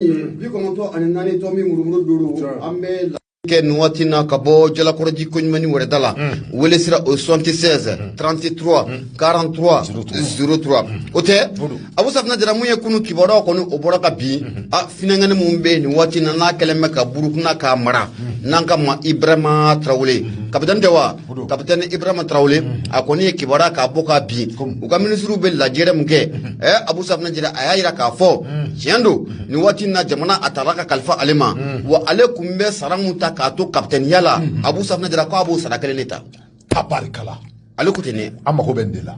94 tomi murumuru 5 an bɛ kɛ nin waati na ka bɔ Jalakɔrɔji koɲumanni wɛrɛda la, wele sira o 76 33 43 03. O tɛ Abu Safinɛ Jara, mun ye kunu kibaruyaw kɔni o bɔra ka bin a finɛngɛni mun bɛ yen nin waati na, n'a kɛlen bɛ ka Burukina k'a mara, n'an ka ma Ibrahima Tarawele, kapitɛni tɛ wa? Kapitɛni Ibrahima Tarawele, a kɔni ye kibaruya k'a bɔ ka bin u ka minisiriw bɛ lajɛrɛ mun kɛ. Abu Safinɛ Jara, a y'a jira k'a fɔ tiɲɛ don, nin waati na jamana a taara ka kalifa ale ma, wa ale tun bɛ sara mun ta k'a to kapitɛniya la, Abu Safinɛ Jara, k'a b'o sara kelen de ta. Tabarikala. Ale ko ten dɛ. An mago bɛ nin de la.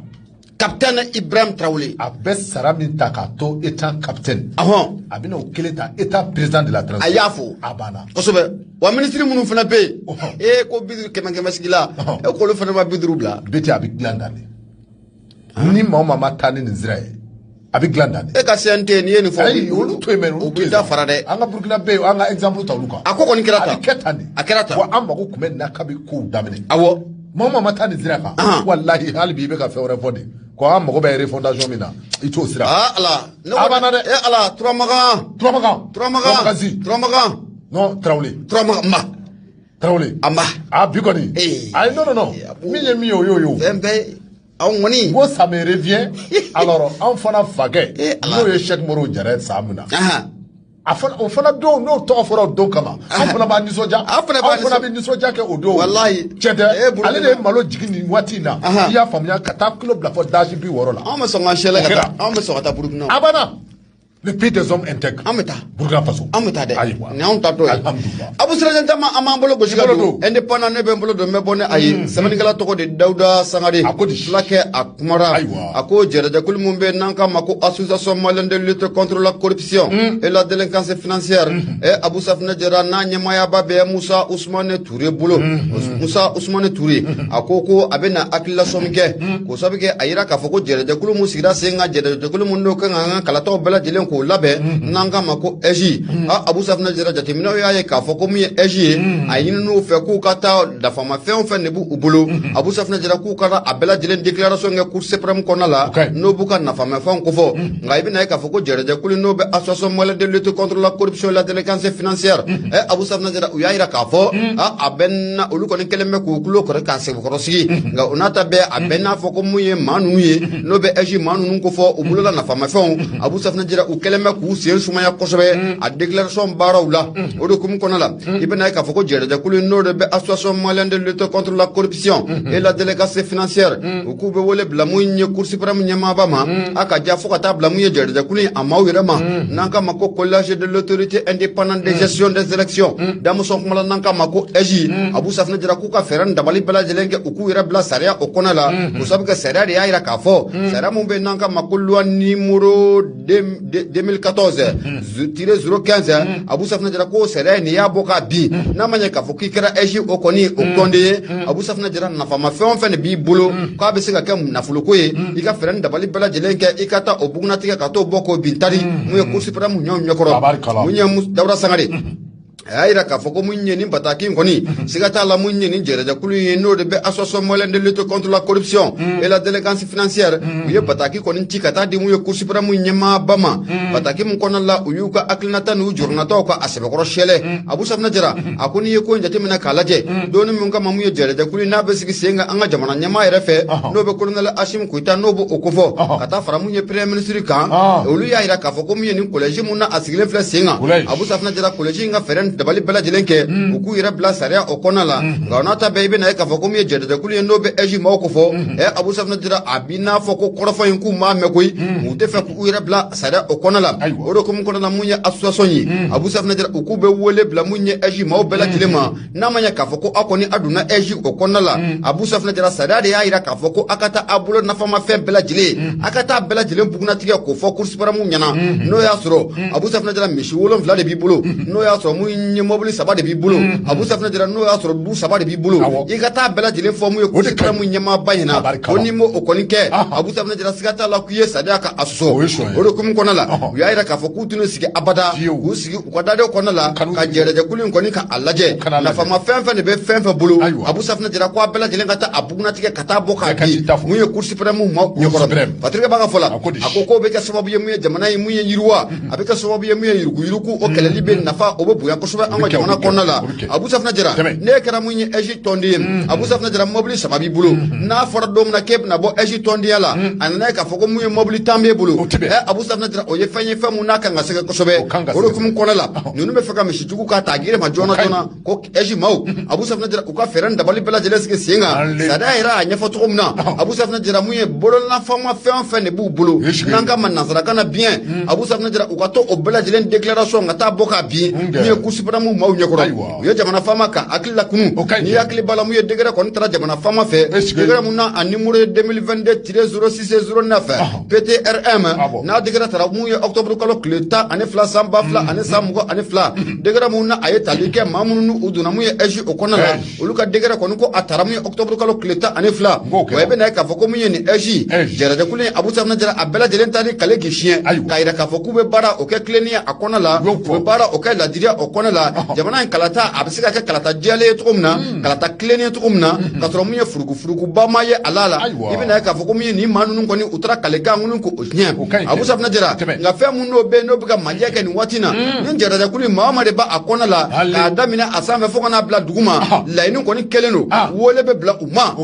Kapitɛni Ibrahim Tarawele. A bɛ sara min ta k'a to étant capitaine, a bɛna o kelen ta étant président de la transition. A y'a fɔ. A banna. Kosɛbɛ. Wa minisiri minnu fana bɛ yen, ee ko 50 kɛmɛ kɛmɛ sigi la, e k'olu fana ma 50 bila. BT, a bɛ dilan dan de. Ni maa o maa ma taa ni nin sira ye, a bɛ dilan dan de. E ka CNT, n'i ye nin fɔ. Ayi, olu to yen mɛ, olu o to yen. b'i da fara dɛ. An ka Burukina bɛ yen, an ka exemple ta olu kan. A ko kɔni kɛra A tan. bɛ kɛ tan de. A kɛra tan. Wa an mago tun bɛ nin na kabi kow daminɛ. Maa o maa ma taa nin sira kan, walahi, hali bi i bɛ ka fɛn wɛrɛ fɔ de ko an mago bɛ refondation min na, i t'o sira. Aa Ala ne. A banna dɛ. E Ala, Turamagan. Turamagan. Turamagan. Turamagan. Turamagan. Non, Tarawele. Turamagan ma. Tarawele. A ma. A bi kɔni. Ayi, non, non, non. Min ye min ye, o y'o ye o. Fɛn bɛɛ anw kɔni. Ko ça me revient alors, an fana fakɛ Eh, Ala. n'o ye Cheikh Modibo Jara ye san min na, a fana, o fana don n'o tɔgɔ fɔra o don kama, an fana b'a nisɔndiya. An fana b'a An fana bɛ nisɔndiya kɛ o don. Walahi. Tiɲɛ tɛ? Eh, Burukina. Ale de ye malo jigin nin waati in na, i y'a faamuya, ka taa kilo bila fɔ daji 60 la. Anw bɛ sɔn ka sɛlɛ O ka kɛra. taa, anw bɛ sɔn ka taa Burukina. A banna, le pays des hommes intègres. An bɛ taa. Burukina Faso. An bɛ taa dɛ. Ayiwa. Nin y'anw ta tɔ ye. Alhamdulilah. Abu Sirajan Tama, an b'an bolo gosi ka I bolo don don. Indépendant, ne bɛ n bolo don, n bɛ bɔ ni a ye. Sɛbɛnnikɛla tɔgɔ de Dawuda Sangare. A ko di? Fulakɛ a kumara. Ayiwa. A ko jɛrɛjɛkulu mun bɛ yen n'an k'a ma ko Association malienne de lutte contre la corruption et la délinquance financière, Abu Safinɛ Jara, n'a ɲɛmaayaba bɛ Musa Usumane Ture bolo, Musa Usumane Ture, a ko ko a bɛ na hakililasɔmi kɛ k'o sabu kɛ a yira k'a fɔ ko jɛrɛjɛkulu mun sigira sen kan, jɛrɛjɛkulu mun n'o kan ka an ka kalataw bɛɛ lajɛlen k'o labɛn, n'an k'a ma ko AIGE, a Abu Safinɛ Jara, jateminɛw y'a ye k'a fɔ ko min ye AIGE ye, a ɲinin'u fɛ k'u ka taa nafamafɛn o fɛn de b'u bolo, Abu Safinɛ Jara, k'u ka taa a bɛɛ lajɛlen déclaration kɛ Cour suprême kɔnɔna la, n'o b'u ka nafamafɛnw kofɔ. Nka i bɛna ye k'a fɔ ko jɛrɛjɛkulu n'o bɛ Association malienne de lutte contre la corruption et la délinquance financière, Abu Safinɛ Jara, u y'a yira k'a fɔ a bɛ na olu kɔni kɛlen bɛ k'u tulo kɔrɔ k'a sɛbɛkɔrɔ sigi. Nka o n'a ta bɛɛ, a bɛ n'a fɔ ko mun ye maa ninnu ye, n'o bɛ AIGE maa ninnu kofɔ, u bolola nafamafɛnw, Abu Safinɛ Jara, u kɛlen bɛ k'u sen sumaya kosɛbɛ a déclaration baaraw la. O de hukumu kɔnɔna la, i bɛna ye k'a fɔ ko jɛrɛjɛkulu n'o de bɛ Association malienne de lutte contre la corruption et la délinquance financière, u k'u bɛ wele bila mun ye Cour suprême ɲɛmaaba ma, a ka ja fo ka taa bila mun ye jɛrɛjɛkulu in a maaw yɛrɛ ma, n'an k'a ma ko Collège de l'autorité indépendante de gestion des élections, damusɔn kuma la, n'an k'a ma ko AIGE, Abu Safinɛ Jara, k'u ka fɛɛrɛ ni dabali bɛɛ lajɛlen kɛ, u k'u yɛrɛ bila sariya o kɔnɔ la, k'o sabu kɛ sariya de y'a jira k'a fɔ sariya mun bɛ yen n'an k'a ma ko loi numéro 2014-015, Abu Safinɛ Jara, ko sariya in n'i y'a bɔ k'a bin, n'a ma ɲɛ k'a fɔ k'i kɛra AIGE o kɔni o tɔnden ye, Abu Safinɛ Jara, nafama fɛn o fɛn de b'i bolo k'a bɛ se ka kɛ nafoloko ye, i ka fɛɛrɛ ni dabali bɛɛ lajɛlen kɛ, i ka taa o bugunnatigɛ ka t'o bɔ k'o bin tari mun ye Cour suprême ɲɔw ɲɛkɔrɔ. Tabarikala. Mun ye Dawuda Sangare, a y'a yira k'a fɔ ko mun ye nin bataki in kɔni, siga t'a la, mun ye nin jɛrɛjɛkulu ye, n'o de bɛ Association malienne de lutte contre la corruption et la délinquance financière, u ye bataki kɔni ci ka taa di mun ye Cour suprême ɲɛmaaba ma. Bataki mun kɔnɔna la, u y'u ka hakilinata n'u jɔrɔnataw ka a sɛbɛkɔrɔ sɛlɛ. Abu Safinɛ Jara, a ko n'i ye ko in jateminɛ k'a lajɛ, donni min kama mun ye jɛrɛjɛkulu n'a bɛ sigi sen kan an ka jamana ɲɛmaa yɛrɛ fɛ, n'o bɛ colonel Assimi Goïta, n'o b'o kofɔ, ka taa fara mun ye premier ministre kan, olu y'a yira k'a fɔ ko mun ye nin collège mun na a sigilen filɛ sen kan, Abu Safinɛ Jara, collège in ka fɛɛrɛ ni dabali bɛɛ lajɛlen kɛ, u k'u yɛrɛ bila sariya o kɔnɔna la. Nka o n'a ta bɛɛ, i bɛna ye k'a fɔ ko min ye jɛrɛjɛkulu ye, n'o bɛ AIGE maaw kofɔ, Abu Safinɛ Jara, a b'i n'a fɔ ko kɔrɔfɔ in k'u m'a mɛn koyi, u tɛ fɛ k'u yɛrɛ bila sariya o kɔnɔna la. O de hukumu kɔnɔna la, mun ye association ye, Abu Safinɛ Jara, u k'u bɛ wele bila mun ye AIGE maaw bɛɛ lajɛlen ma, n'a ma ɲɛ k'a fɔ ko aw kɔni a donna AIGE o kɔnɔna la, Abu Safinɛ Jara, sariya de y'a jira k'a fɔ ko aw ka taa aw bolo nafamafɛn bɛɛ lajɛlen, aw ka taa bɛɛ lajɛlen bugunnatigɛ k'o fɔ Cour suprême ɲɛna. N'o y'a sɔrɔ, Abu Safinɛ Jara, misi 7 de b'i bolo, n'o y'a sɔrɔ mun mun ye mobili 3 de b'i bolo, Abu Safunɛ Jara, n'o y'a sɔrɔ du 3 de b'i bolo, i ka taa bɛɛ lajɛlen fɔ mun ye Cour suprême ɲɛmaaba ɲɛna, ko n'i m'o o kɔni kɛ, Abu Safunɛ Jara, siga t'a la k'i ye sariya ka a sɔsɔ. O de hukumu kɔnɔna la, u y'a yira k'a fɔ k'u tɛna sigi abada k'u sigi u ka dadenw kɔnɔna la ka jɛrɛjɛkulu in kɔni ka a lajɛ nafama fɛn fɛn de bɛ fɛn fɛn bolo. Abu Safunɛ Jara ko a bɛɛ lajɛlen ka taa a bugunnatigɛ ka taa bɔ k'a di mun ye Cour suprême ma ɲɛkɔrɔ. Patrick b'a ka fɔ la, a ko k'o bɛ kɛ sababu ye mun ye jamana ye mun ye yiriwa, a bɛ kɛ sababu ye mun ye yuruguyurugu, o kɛlɛli bɛ nafa, o bɛ bonya kosɛbɛ an ka jamana kɔnɔna la. Abu Safunɛ Jara, ne kɛra mun ye AIGE tɔnden ye, Abu Safunɛ Jara, mobili 3 b'i bolo, n'a fɔra don min na k'e bɛna bɔ AIGE tɔndenya la, a nana ye k'a fɔ ko mun ye mobili 10 b'e bolo, Abu Safunɛ Jara, o ye fɛn ye fɛn mun n'a kan ka sɛgɛ kosɛbɛ. O de hukumu kɔnɔna la, ninnu bɛ fɛ ka misijugu k'a ta gere ma joona joona, ko AIGE maaw, Abu Safunɛ Jara, u ka fɛɛrɛ dabali bɛɛ lajɛlen sigi sen kan. Sariya yɛrɛ y'a ɲɛfɔ cogo min na, Abu Safunɛ Jara, mun ye bololafama fɛn o fɛn de b'u bolo n'an ka ma nansarakan na bien, Abu Safunɛ Jara, u ka to o bɛɛ lajɛlen déclaration ka taa bɔ k'a bin mun ye Cour suprême maaw ɲɛkɔrɔ. U ye jamana faama ka hakili lakunu. N'i hakili b'a la, mun ye décret kɔni taara jamana faama fɛ, décret mun na a numéro ye 2022-0609 PTRM, n'a décret taara mun ye octobre kalo tile 12 san 2022, décret mun na a ye tali kɛ maa minnu n'u donna mun ye AIGE o kɔnɔna la, olu ka décret kɔni ko a taara mun ye octobre kalo tile 12. Wa i bɛna ye k'a fɔ ko mun ye nin AIGE jɛrɛjɛkulu in, Abu Safunɛ Jara, a bɛɛ lajɛlen taara kale k'i siɲɛ k'a yira k'a fɔ k'u bɛ baara o kɛ tilennenya a kɔnɔna la, u bɛ baara o kɛ ladiriya o kɔnɔna la. Jamana in kalata a bɛ se ka kɛ kalata jɛlen ye cogo min na, kalata tilennen ye cogo min na, k'a sɔrɔ mun ye furugufuruguba ma ye a la. I bɛna ye k'a fɔ ko mun ye nin maa ninnu kɔni u taara kalekan minnu k'o tiɲɛ, Abu Safunɛ Jara. Nka fɛn mun n'o bɛ yen n'o bɛ ka majɛ kɛ nin waati in na, ni jɛrɛjɛkulu in maa o maa de b'a a kɔnɔna la, k'a daminɛ a sanfɛ fo ka n'a bila dugu ma, laɲini kɔni kɛlen don, wele bɛ bila u ma,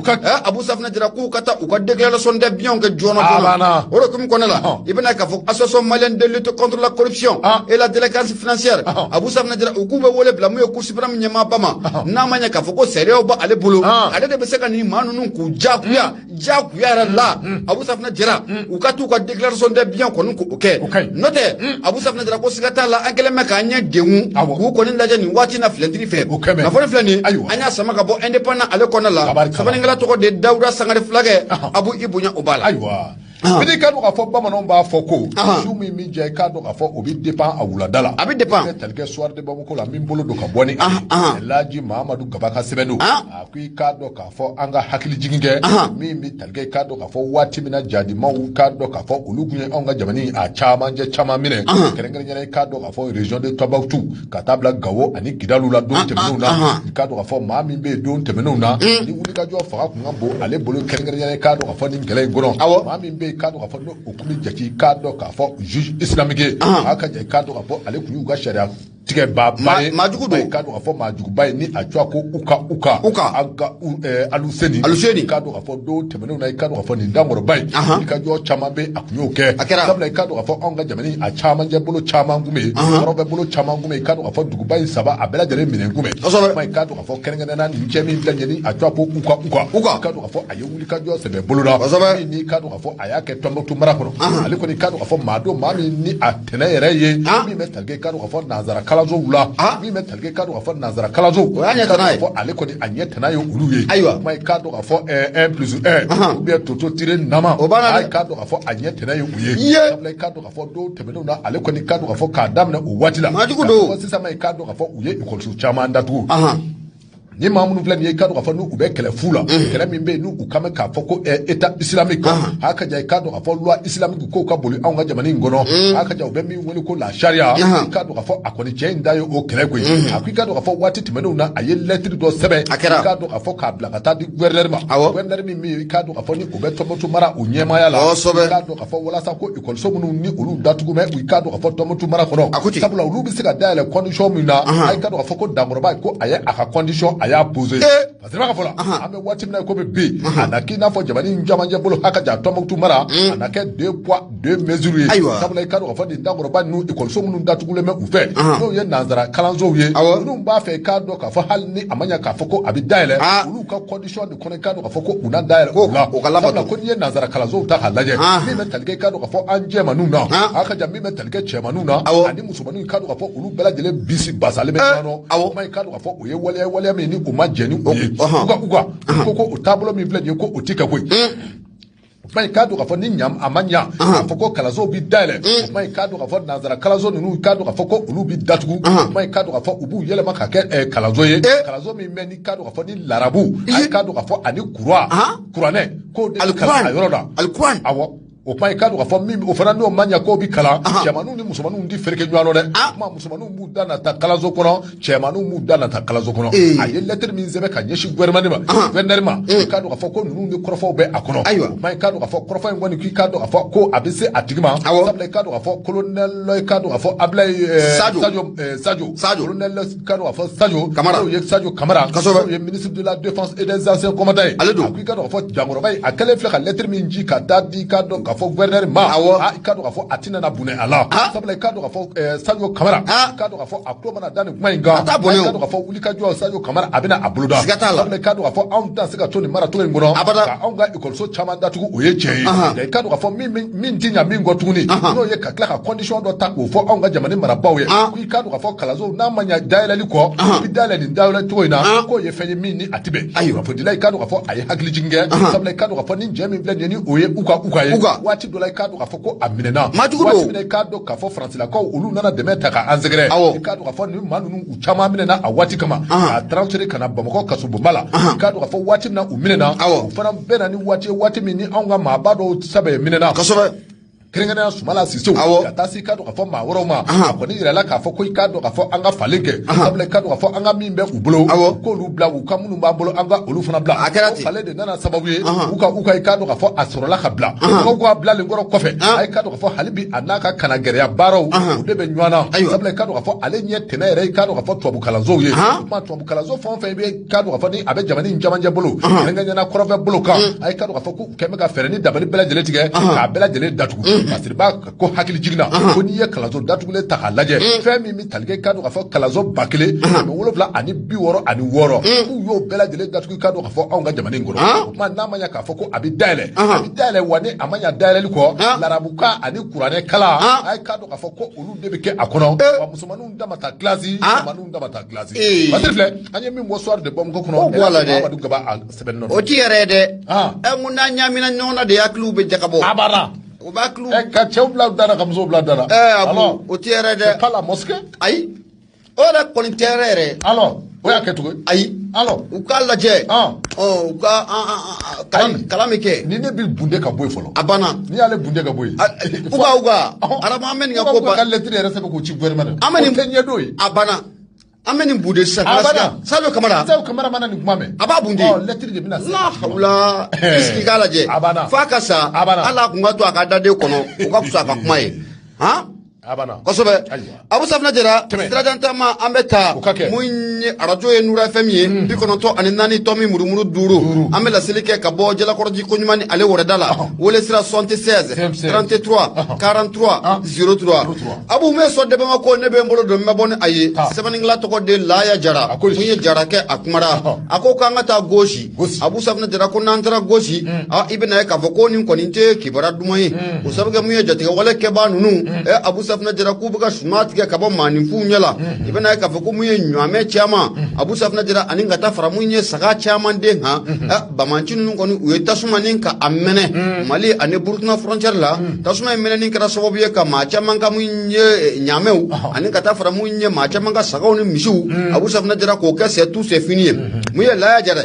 Abu Safunɛ Jara, k'u ka taa u ka déclaration de biens kɛ joona joona. O de hukumu kɔnɔna la, i bɛna k'a fɔ Association malienne de lutte contre la corruption et la délinquance financière, Abu Safunɛ Jara, u k'u bɛ wele bila mun ye Cour suprême ɲɛmaaba ma, n'a ma ɲɛ k'a fɔ ko sariyaw b'ale bolo, ale de bɛ se ka nin maa ninnu k'u diyagoya diyagoya yɛrɛ la, Abu Safunɛ Jara, u ka t'u ka déclaration de biens kɔni k'o kɛ. N'o tɛ, Abu Safunɛ Jara, ko siga t'a la, an kɛlen bɛ k'an ɲɛ degun k'u kɔni lajɛ nin waati in na filɛntiri fɛ. Kunnafoni filɛ nin, an y'a sama ka bɔ Indépendant ale kɔnɔna la, sɛbɛnnikɛla tɔgɔ de Dawuda Sangare Fulakɛ. Abu, i bonya o b'a la. Ayiwa, i k'a dɔn k'a fɔ bamananw b'a fɔ ko su min bɛ jɛ, i k'a dɔn k'a fɔ o bɛ dépend a wulada la. A bɛ dépend. I bɛ tali kɛ Soir de Bamako la, min bolo don ka bɔ ni Elhaji Mahamadu Gaba ka sɛbɛn don. A ko i k'a dɔn k'a fɔ an ka hakili jigin kɛ min bɛ tali kɛ, i k'a dɔn k'a fɔ waati min na jadimaw, k'a dɔn k'a fɔ olu tun ye anw ka jamana in a caman jɛ caman minɛ, kɛrɛnkɛrɛnnenya la i k'a dɔn k'a fɔ région de Tombouctou ka taa bila Gawo ani Kidalu la don tɛmɛnenw na. I k'a dɔn k'a fɔ maa min bɛ yen don tɛmɛnenw na ni wulikajɔ fanga tun ka bon ale bolo, kɛrɛnkɛrɛnnenya la i k'a dɔn k'a fɔ nin kɛlɛ in kɔnɔ, maa min bɛ yen, k'a dɔn k'a fɔ n'o tun bɛ jate, k'a dɔn k'a fɔ juge islamique ye, a ka jɛ, k'a dɔn k'a fɔ ale tun y'u ka sariya tigɛ ba ba ye. Maajugu don. K'a dɔn k'a fɔ maajuguba ye ni a tɔgɔ ko Uka Uka Aga Aluseni. Aluseni. K'a dɔn k'a fɔ don tɛmɛnenw na, i k'a dɔn k'a fɔ nin dankɔrɔba in, wulikajɔ caman bɛ a tun y'o kɛ. A kɛra. Sabula i k'a dɔn k'a fɔ anw ka jamana in a caman jɛ bolo caman kun bɛ yen, kɔrɔbɛ bolo caman kun bɛ yen, i k'a dɔn k'a fɔ duguba in saba a bɛɛ lajɛlen minɛ kun bɛ. I k'a dɔn k'a fɔ kɛrɛnkɛrɛnnenya la nin cɛ min filɛ nin ye ni a tɔgɔ ko Uka Uka Uka, i k'a dɔn k'a fɔ a ye wulikajɔ sɛbɛ bolo la min ni i k'a dɔn k'a fɔ a y'a kɛ Tɔnbukutu mara kɔnɔ. Ale kɔni, i k'a dɔn k'a fɔ maa don, maa min ni a tɛnɛ yɛrɛ ye min bɛ tali kɛ, i k'a dɔn k'a fɔ nanzara kalansow la, min bɛ tali kɛ, i k'a dɔn k'a fɔ nanzara kalansow, o y'a ɲɛ tana ye. Fɔ ale kɔni a ɲɛ tana ye olu ye. Ayiwa. Kuma i k'a dɔn k'a fɔ 1 plus 1 ou bien toto tiré nama, o b'a la dɛ. I k'a dɔn k'a fɔ a ɲɛ tana ye u ye. Sabula i k'a dɔn k'a fɔ don tɛmɛnenw na, ale kɔni, i k'a dɔn k'a fɔ k'a daminɛ o waati la, maajugu don, sisan ma, i k'a dɔn k'a fɔ u ye ekɔliso caman datugu. Ni maa minnu filɛ nin ye, i k'a dɔn k'a fɔ n'u bɛ kɛlɛ fu la, kɛlɛ min bɛ yen n'u kan bɛ k'a fɔ ko État islamique, a ka ja, i k'a dɔn k'a fɔ loi islamique kow ka boli anw ka jamana in kɔnɔ, a ka ja, u bɛ min wele ko la charia, i k'a dɔn k'a fɔ a kɔni cɛ in da ye o kɛlɛ koyi. A ko i k'a dɔn k'a fɔ waati tɛmɛnenw na, a ye lettre dɔ sɛbɛn, A kɛra. i k'a dɔn k'a fɔ k'a bila ka taa di gouverneur ma, gouverneur min bɛ yen, i k'a dɔn k'a fɔ ni o bɛ Tɔnbukutu mara o ɲɛmaaya la, i k'a dɔn k'a fɔ walasa ko ekɔliso minnu ni olu datugu bɛ, i k'a dɔn k'a fɔ Tɔnbukutu mara kɔnɔ, sabula olu bɛ se ka dayɛlɛ condition min na, i k'a dɔn k'a fɔ ko dankɔrɔba ko a ye a ka condition a y'a posé. Parce que b'a fɔ la, an bɛ waati min na komi bi, a na k'i n'a fɔ jamana in camancɛ bolo haka ja Tɔnbukutu mara, a na kɛ deux poids deux mesures ye. Sabula i k'a dɔn k'a fɔ nin dankɔrɔba ninnu, ekɔliso minnu datugulen bɛ u fɛ, n'o ye nanzara kalansow ye, ninnu b'a fɛ i k'a dɔn k'a fɔ hali ni a ma ɲɛ k'a fɔ ko a bɛ dayɛlɛ olu ka condition de kɔnɔ, i k'a dɔn k'a fɔ ko u na dayɛlɛ o la. Sabula ko n'i ye nanzara kalansow ta k'a lajɛ, min bɛ tali kɛ, i k'a dɔn k'a fɔ an jɛmaninw na, a ka ja, min bɛ tali kɛ cɛmaninw na ani musomaninw, i k'a dɔn k'a fɔ olu bɛɛ lajɛlen bisi basalen bɛ ɲɔgɔn na. O kuma, i k'a dɔn k'a fɔ o ye waleya waleya min ni o ma jɛn ni o ye. U ka ko o taabolo min filɛ nin ye, ko o ti kɛ koyi. O kuma i k'a dɔn k'a fɔ ni ɲam a ma ɲa k'a fɔ ko kalansow bi dayɛlɛ. O kuma i k'a dɔn k'a fɔ nanzara kalanso ninnu, i k'a dɔn k'a fɔ ko olu bi datugu. O kuma i k'a dɔn k'a fɔ u b'u yɛlɛma ka kɛ kalanso ye, kalanso min bɛ ni k'a dɔn k'a fɔ ni larabu, a k'a dɔn k'a fɔ ani kuranɛ k'o de kalan a yɔrɔ la. Alikuran. Awɔ. O kuma i k'a dɔn k'a fɔ min o fana n'o ma ɲɛ k'o bi kalan, cɛmaninw ni musomaninw ti fereke ɲɔgɔn na dɛ. O kuma musomaninw b'u da nata kalanso kɔnɔ, cɛmaninw b'u da nata kalanso kɔnɔ. A ye lɛtiri min sɛbɛn ka ɲɛsin gouvernement ma, i k'a dɔn k'a fɔ ko ninnu ni kɔrɔfɔw bɛ a kɔnɔ. Ayiwa. O kuma i k'a dɔn k'a fɔ kɔrɔfɔ in kɔni k'i k'a dɔn k'a fɔ ko a bɛ se a tigi ma. Sabula i k'a dɔn k'a fɔ colonel, i k'a dɔn k'a fɔ Ablaye Sadio colonel, i k'a dɔn k'a fɔ Sadio Kamara, n'o ye Sadio Kamara, n'o ye ministre de la défense et des anciens combattants ye. Ale don. A ko i k'a dɔn k'a fɔ jankɔrɔba in a kɛlen filɛ ka lɛtiri min ci ka taa di i k'a dɔn k'a fɔ gouverneur ma. Awɔ. I k'a dɔn k'a fɔ a tɛna na bunɛ a la. Sabula i k'a dɔn k'a fɔ Sadio Kamara, i k'a dɔn k'a fɔ a tulo mana da nin kuma in kan, a t'a bɔnɛ o. I k'a dɔn k'a fɔ wulikajɔ Sadio Kamara a bɛna a boloda. Siga t'a la. Sabula i k'a dɔn k'a fɔ anw tɛna se ka to nin maracogo in kɔnɔ. Abada. Ka anw ka ekɔliso caman datugu, o ye tiɲɛ ye. Nka i k'a dɔn k'a fɔ min ti ɲa min kɔ tuguni, n'o ye ka tila ka condition dɔ ta k'o fɔ anw ka jamana marabaaw ye, ko i k'a dɔn k'a fɔ kalansow n'a ma ɲa dayɛlɛli kɔ, i bɛ dayɛlɛ nin dayɛlɛ cogo in na, k'o ye fɛn ye min ni a ti bɛn. Ayiwa. Kunnafonidila, i k'a dɔn k'a fɔ a ye hakili jigin kɛ. Sabula i k'a dɔn k'a fɔ ni jɛ min filɛ nin ye, ni o ye Uka ye. Waati dɔ la i k'a dɔn k'a fɔ ko a minɛna. Majugu don. Waati min na i k'a dɔn k'a fɔ Faransilakaw olu nana dɛmɛ ta k'an sɛgɛrɛ. Awɔ. I k'a dɔn k'a fɔ nin maa ninnu u caman minɛna a waati kama. K'a transféré ka na Bamakɔ kasobonba la. I k'a dɔn k'a fɔ waati min na u minɛna. Awɔ. U fana bɛɛ na ni waati ye, waati min ni anw ka maaba dɔw sɛbɛn minɛna. Kosɛbɛ. Kɛrɛnkɛrɛnnenya Sumala Sisew. Awɔ. Ka taa se i k'a dɔn k'a fɔ maa wɛrɛw ma. A kɔni yirala k'a fɔ ko i k'a dɔn k'a fɔ an ka falen kɛ. Sabula i k'a dɔn k'a fɔ an ka min bɛ u bolo. Awɔ. K'olu bila, u ka minnu b'an bolo an ka olu fana bila. A kɛra ten. O falen de nana sababu ye. U ka i k'a dɔn k'a fɔ a sɔrɔla ka bila. Mɔgɔw k'a bilalen kɔrɔ kɔfɛ. A i k'a dɔn k'a fɔ hali bi a n'a ka kana gɛrɛya baaraw. U de bɛ ɲɔgɔn na. Ayiwa. Sabula i k'a dɔn k'a fɔ ale ɲɛ tɛnɛ yɛrɛ i k'a dɔn k'a fɔ tubabu kalansow ye. O kuma tubabu kalanso fɛn o fɛn i bɛ k'a dɔn k'a fɔ ni a bɛ jamana in camancɛ bolo. Kɛrɛnkɛrɛnnenya la kɔrɔfɛ bolo kan. A i k'a dɔn k'a fɔ k'u kɛn bɛ ka fɛɛrɛ ni dabali bɛɛ lajɛlen tigɛ. K'a bɛɛ lajɛlen datugu. Parce que b'a ko hakili jiginna ko n'i ye kalanso datugulen ta k'a lajɛ, fɛn min bɛ tali kɛ i k'a dɔn k'a fɔ kalanso 1766, k'u y'o bɛɛ lajɛlen datugu i k'a dɔn k'a fɔ anw ka jamana in kɔnɔ. O kuma n'a ma ɲɛ k'a fɔ ko a bɛ dayɛlɛ, a bɛ dayɛlɛ wa ni a ma ɲɛ dayɛlɛli kɔ, larabukan ani kuranɛ kalan, a ye k'a dɔn k'a fɔ ko olu de bɛ kɛ a kɔnɔ. Wa musomaninw dama ta kilasi, cɛmaninw dama ta kilasi. Parce que filɛ an ye min bɔ Soir de Bamako kɔnɔ, o bɔ a la dɛ. Amadu Gaba a sɛbɛnni nɔ. O ti yɛrɛ ye dɛ. Ɛ mun n'a ɲaamina ɲɔgɔn na de, hakiliw bɛ jagabɔ. A banna. O b'a kilu. Ka cɛw bila da la, ka musow bila da la. Abu, o ti yɛrɛ dɛ. C'est pas la mosquée. Ayi. O yɛrɛ kɔni tɛ yɛrɛ yɛrɛ. Alors, o y'a kɛ cogo ye. Ayi. Alors. U k'a lajɛ. U ka kalan min kɛ. Ni ne bɛ bunde ka bɔ yen fɔlɔ. A banna. N'i y'ale bunde ka bɔ yen. Uka. Adama an bɛ nin ka ko ba. Ka lettre yɛrɛ sɛbɛn k'o ci gouvernement ma. An bɛ nin o tɛ ɲɛdɔn ye. A banna. An bɛ nin bunde sisan. A banna. Sadio Kamara. Sadio Kamara mana nin kuma mɛn. A b'a bunde. Lettre de bɛna se. La hawula. Puisque k'a lajɛ. A banna. F'a ka sa. A banna. Hali a kun ka to a ka daden kɔnɔ, o ka fisa a ka kuma ye. Han. A banna. Kosɛbɛ. Abu Safinɛ Jara, sirajan taama an bɛ taa mun ye arajo ye Nura FM ye 94 tɔmi murumuru 5. An bɛ laseli kɛ ka bɔ Jalakɔrɔji koɲuman ni ale wɛrɛda la. Wele sira 76 33 43 03. Abu mun ye sɔ de Bamako, ne bɛ n bolo don n bɛ bɔ ni a ye. Sɛbɛnnikɛla tɔgɔ de Laya Jara. Mun ye Jara kɛ a kumara. A ko k'an ka taa Gosi. Abu Safinɛ Jara ko n'an taara Gosi, i bɛna ye k'a fɔ ko nin kɔni tɛ kibaruya duman ye. O sababu kɛ mun ye jatigɛwale kɛbaa ninnu, Abu Safinɛ Jara k'u bɛ ka suman tigɛ ka bɔ maaninfinw ɲɛ la. I bɛna ye k'a fɔ ko mun ye ɲɔamɛ caman, Abu Safinɛ Jara ani ka taa fara mun ye saga caman den kan. Bamanci ninnu kɔni u ye tasuma ni ka a mɛnɛ Mali ani Burukina frontière la. Tasuma in mɛnɛni kɛra sababu ye ka maa caman ka mun ye ɲamɛw ani ka taa fara mun ye maa caman ka sagaw ni misiw. Abu Safinɛ Jara k'o kɛ c'est tout c'est fini ye. Mun ye Laya Jara,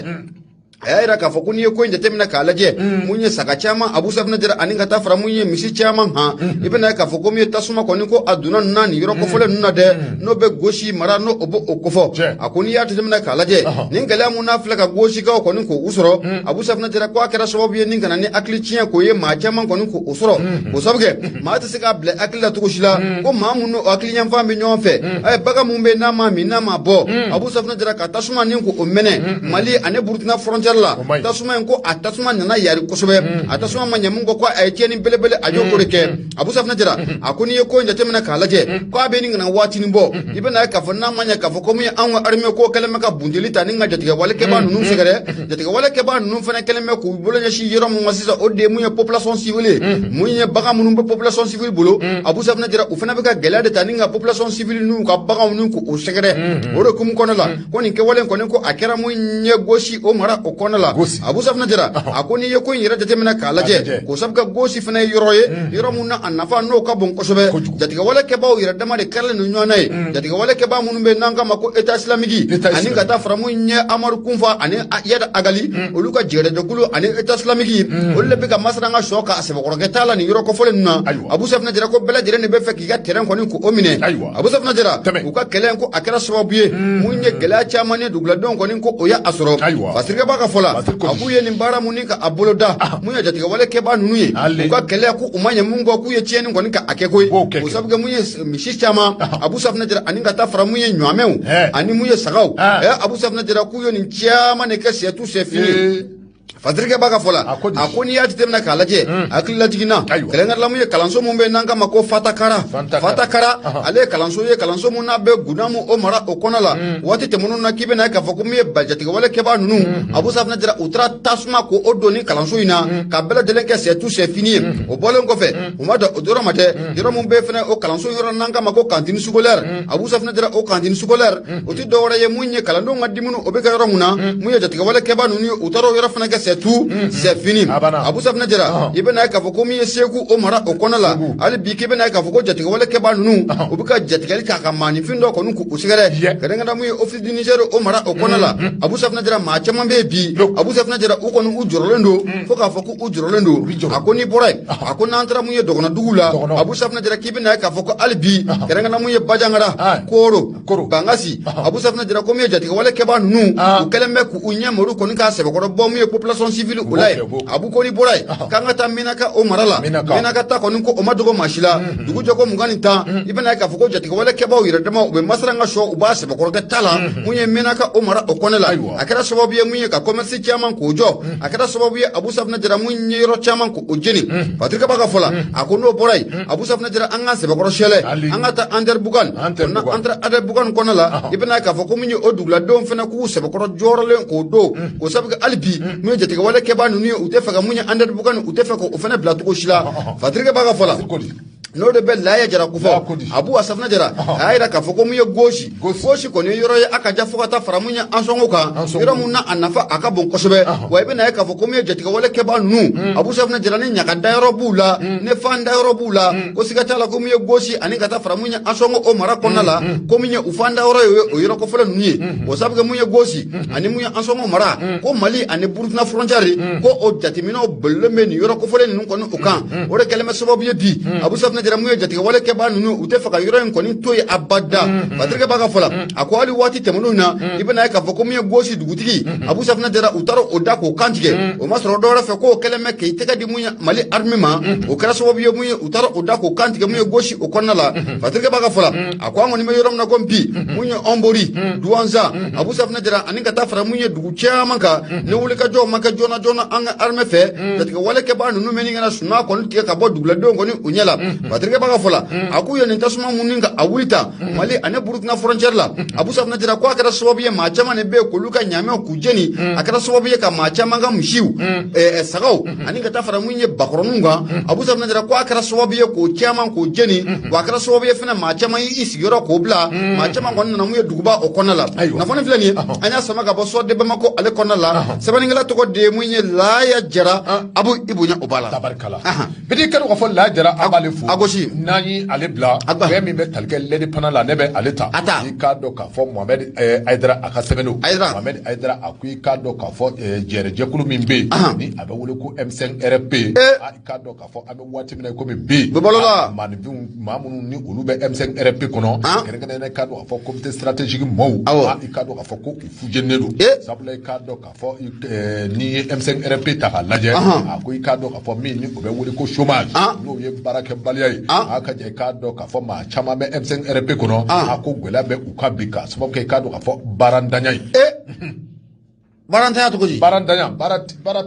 a y'a yira k'a fɔ ko n'i ye ko in jateminɛ k'a lajɛ, mun ye saga caman, Abu Safinɛ Jara ani ka taa fara mun ye misi caman kan, i bɛna ye k'a fɔ ko mun ye tasuma kɔni ko a donna ninnu na nin yɔrɔ kofɔlen ninnu na dɛ, n'o bɛ Gosi mara n'o o b'o kofɔ. A ko n'i y'a jateminɛ k'a lajɛ, nin gɛlɛya mun n'a filɛ ka Gosikaw kɔni k'o sɔrɔ, Abu Safinɛ Jara ko a kɛra sababu ye ni ka na ni hakili tiɲɛ k'o ye maa caman kɔni k'o sɔrɔ. O sababu kɛ maa tɛ se k'a bila hakili la cogo si la ko maa mun n'o hakili yanfan bɛ ɲɔgɔn fɛ, bagan mun bɛ n'a ma min n'a ma bɔ, Abu Safinɛ Jara ka tasuma ni k'o mɛnɛ Mali ani Burukina frontière la. Tasuma in ko a tasuma nana yari kosɛbɛ. A tasuma ma ɲɛ mun kɔ ko a ye tiɲɛni belebele a y'o ko de kɛ. Abu Safinɛ Jara a ko n'i ye ko in jateminɛ k'a lajɛ, ko a bɛ nin kana waatinin bɔ, i bɛna ye k'a fɔ n'a ma ɲɛ k'a fɔ ko mun ye anw ka armée ko kɛlen bɛ ka bunteli ta ni ka jatigɛwale kɛbaa ninnu sɛgɛrɛ. Jatigɛwale kɛbaa ninnu fana kɛlen bɛ k'u bolo ɲɛsin yɔrɔ mun ma sisan, o de ye mun ye population civile, mun ye bagan minnu bɛ population civile bolo. Abu Safinɛ Jara u fana bɛ ka gɛlɛya de ta ni ka population civile n'u ka baganw ni k'u sɛgɛrɛ. O de hukumu kɔnɔ la, ko nin kɛwale kɔni ko a kɛra mun ye Gosi o mara o kɔnɔna la. Abu Safunɛ Jara a ko n'i ye ko in yɛrɛ jateminɛ k'a lajɛ, k'o sabu kɛ Gosi fana ye yɔrɔ ye, yɔrɔ mun na a nafa n'o ka bon kosɛbɛ. Jatigɛwale kɛbaaw yɛrɛ dama de kɛrɛlen don ɲɔgɔn na ye. Jatigɛwale kɛbaa minnu bɛ n'an k'a ma ko État islamique ani ka taa fara mun ye Amadu Kunfa ani Iyad Agali, olu ka jɛgɛjɛkulu ani État islamique, olu de bɛ ka masara ka sɔ ka sɛbɛkɔrɔkɛ t'a la nin yɔrɔ kɔfɔlen ninnu na. Abu Safunɛ Jara ko bɛɛ lajɛlen de bɛ fɛ k'i ka terrain kɔni k'o minɛ. Abu Safunɛ Jara u ka kɛlɛ ko a kɛra sababu ye mun ye gɛlɛya caman ye duguladenw kɔni ko o y'a sɔrɔ. Fasirikɛba ka fɔ la, a k'u ye nin baara mun ni ka a boloda mun ye jatigɛwale kɛbaa ninnu ye, u ka kɛlɛ ko u ma ɲɛ mun kɔ, k'u ye tiɲɛni kɔni ka a kɛ koyi. O sabu kɛ mun ye misi caman, Abu Safunɛ Jara, ani ka taa fara mun ye ɲɔamɛw ani mun ye sagaw, Abu Safunɛ Jara k'u ye nin caman de kɛ c'est tout c'est fini. Fasirikɛba ka fɔ la, a ko n'i y'a jateminɛ k'a lajɛ, hakili lajiginna kɛrɛnkɛrɛnla mun ye kalanso mun bɛ n'an k'a ma ko Fatakara. Fatakara ale ye kalanso ye, kalanso mun n'a bɛ Gudamu o mara o kɔnɔ la. Waati tɛmɛnenw na k'i bɛna k'a fɔ ko mun ye jatigɛwale kɛbaa ninnu, Abu Safunɛ Jara u taara tasuma ko o don ni kalanso in na ka bɛɛ lajɛlen kɛ c'est tout c'est fini ye. O bɔlen kɔfɛ, u ma dan o dɔrɔn ma dɛ, yɔrɔ mun bɛ fɛnɛ o kalanso yɔrɔ n'an k'a ma ko cantine scolaire, Abu Safunɛ Jara o cantine scolaire o ti dɔwɛrɛ ye mun ye kalandenw ka dumuni o bɛ kɛ yɔrɔ mun na, mun ye jatigɛwale kɛbaa ninnu ye, u taara o yɔrɔ fɛnɛ kɛ c'est tout c'est fini. Abu Safunɛ Jara i bɛna k'a fɔ ko min ye Segu o mara o kɔnɔ la, hali bi k'i bɛna k'a fɔ ko jatigɛwale kɛbaa ninnu u bɛ ka jatigɛli k'a ka maaninfin dɔ kɔni k'u sɛgɛrɛ, kɛrɛnkɛrɛn mun ye Office du Niger o mara o kɔnɔ la. Abu Safunɛ Jara maa caman bɛ yen bi, Abu Safunɛ Jara u kɔni u jɔrɔlen don fo k'a fɔ k'u jɔrɔlen don. A ko n'i bɔra yen, a ko n'an taara mun ye dɔgɔnɔdugu la, Abu Safunɛ Jara k'i bɛna k'a fɔ ko hali bi kɛrɛnkɛrɛn mun ye Bajangara, Koro, Bangasi, Abu Safunɛ Jara ko min ye jatigɛwale kɛbaa ninnu u kɛlen bɛ k'u ɲɛ muru kɔni k'a sɛbɛkɔrɔ bɔ mun ye population civile o la yen. Abu ko n'i bɔra yen k'an ka taa Menaka o mara la, Menaka ta kɔni ko o ma dogo maa si la. Dugu jɛ ko 21, i bɛna k'a fɔ ko jatigɛwale kɛbaaw yɛrɛ dama u bɛ masara ka sɔ u b'a sɛbɛkɔrɔkɛ ta la mun ye Menaka o mara o kɔnɛ la. A kɛra sababu ye mun ye ka commerce caman k'o jɔ, a kɛra sababu ye Abu Safunɛ Jara mun ye yɔrɔ caman k'o jeni. Patrick Ba ka fɔ la, a ko n'o bɔra yen, Abu Safunɛ Jara an ka sɛbɛkɔrɔ sɛlɛ, an ka taa Anderbugan, an taara Anderbugan kɔnɔ la, i bɛna k'a fɔ ko mun ye o duguladenw fana k'u sɛbɛkɔrɔ jɔrɔlen k'o don, k'o sabu kɛ hali bi mun ye jatigɛwale kɛbaa ninnu ye u tɛ fɛ ka mun ye Anderbugan, u tɛ fɛ k'o fana bila cogo si la. Patrick Ba ka fɔ la, n'o de bɛ Laya Jara ko fɔ, Abu Safunɛ Jara a y'a jira k'a fɔ ko mun ye Gosi, Gosi kɔni ye yɔrɔ ye a ka ja fo ka taa fara mun ye Ansɔngo kan, yɔrɔ mun na a nafa a ka bon kosɛbɛ. Wa i bɛna ye k'a fɔ ko mun ye jatigɛwale kɛbaa ninnu, Abu Safunɛ Jara ni ɲaga dayɔrɔ b'u la, ni fan dayɔrɔ b'u la, ko siga t'a la ko mun ye Gosi ani ka taa fara mun ye Ansɔngo o mara kɔnɔna la, ko mun ye u fan dayɔrɔ ye o yɔrɔ kɔfɔlɔ ninnu ye. O sabu kɛ mun ye Gosi ani mun ye Ansɔngo mara, ko Mali ani Burukina frontière ko o jateminɛw bolilen bɛ nin yɔrɔ kɔfɔlɔ ninnu kɔni o kan. O de kɛlen bɛ sababu ye bi Abu Safunɛ Jara mun ye jatigɛwale kɛbaa ninnu u tɛ fɛ ka yɔrɔ in kɔni to yen abada. Patrick Ba ka fɔ la, a ko hali waati tɛmɛnenw na i bɛna ye k'a fɔ ko mun ye Gosi dugutigi, Abu Safunɛ Jara u taara o da k'o kantigɛ, o ma sɔrɔ dɔwɛrɛ fɛ k'o kɛlen bɛ k'i tɛgɛ di mun ye Mali armée ma, o kɛra sababu ye mun ye u taara o da k'o kantigɛ mun ye Gosi o kɔnɔna la. Patrick Ba ka fɔ la, a ko an kɔni bɛ yɔrɔ min na ko bi mun ye Ɔnbori, Duwanza, Abu Safunɛ Jara ani ka taa fara mun ye dugu caman kan, ni wulikajɔw ma kɛ joona joona an ka armée fɛ, jatigɛwale kɛbaa ninnu bɛ nin kana suma kɔni tigɛ ka bɔ duguladenw kɔni u ɲɛ la. Patrick Ba ka fɔ la, a k'u ye nin tasuma mun ka a wuli ta Mali ani Burukina frontière la, Abu Safunɛ Jara ko a kɛra sababu ye maa caman de bɛ yen k'olu ka ɲaamɛw k'u jeni, a kɛra sababu ye ka maa caman ka misiw, sagaw ani ka taa fara mun ye bakɔrɔninw kan, Abu Safunɛ Jara ko a kɛra sababu ye k'o caman k'o jeni, wa a kɛra sababu ye fana maa caman y'i sigiyɔrɔ k'o bila, maa caman kɔni nana mun ye duguba o kɔnɔna la. Kunnafoni filɛ nin ye, an y'a sama ka bɔ Sɔ de Bamako ale kɔnɔna la. Sɛbɛnnikɛla tɔgɔ de ye mun ye Laya Jara, Abu i bonya o b'a la. Bidi kɛra k'a fɔ Laya Jara an b'ale fo. A gosi. N'an ye ale bila, fɛn min bɛ tali kɛ l'Indépendant la, ne bɛ ale ta. A ta. I k'a dɔn k'a fɔ Mohamed Hayidara a ka sɛbɛnniw. Hayidara. Mohamed Hayidara a ko i k'a dɔn k'a fɔ jɛrɛjɛkulu min bɛ yen, ni a bɛ wele ko M5RFP. I k'a dɔn k'a fɔ an bɛ waati min na komi bi. Bɛ balo la. Maaninfinw maa minnu ni olu bɛ M5RFP kɔnɔ. Kɛrɛnkɛrɛnnenya i k'a dɔn k'a fɔ comité stratégique maaw. Awɔ. I k'a dɔn k'a fɔ ko u fujeninen don. Sabula i k'a dɔn k'a fɔ n'i ye M5RFP ta k'a lajɛ, a ko i k'a dɔn k'a fɔ min ni o bɛ wele ko chômage, n'o ye baarakɛbaliya ye, a ka jɛ i k'a dɔn k'a fɔ maa caman bɛ M5RFP kɔnɔ, a ko gɛlɛya bɛ u kan bi k'a sababu kɛ i k'a dɔn k'a fɔ baarantanya ye. Baarantanya cogo di? Baarantanya, baara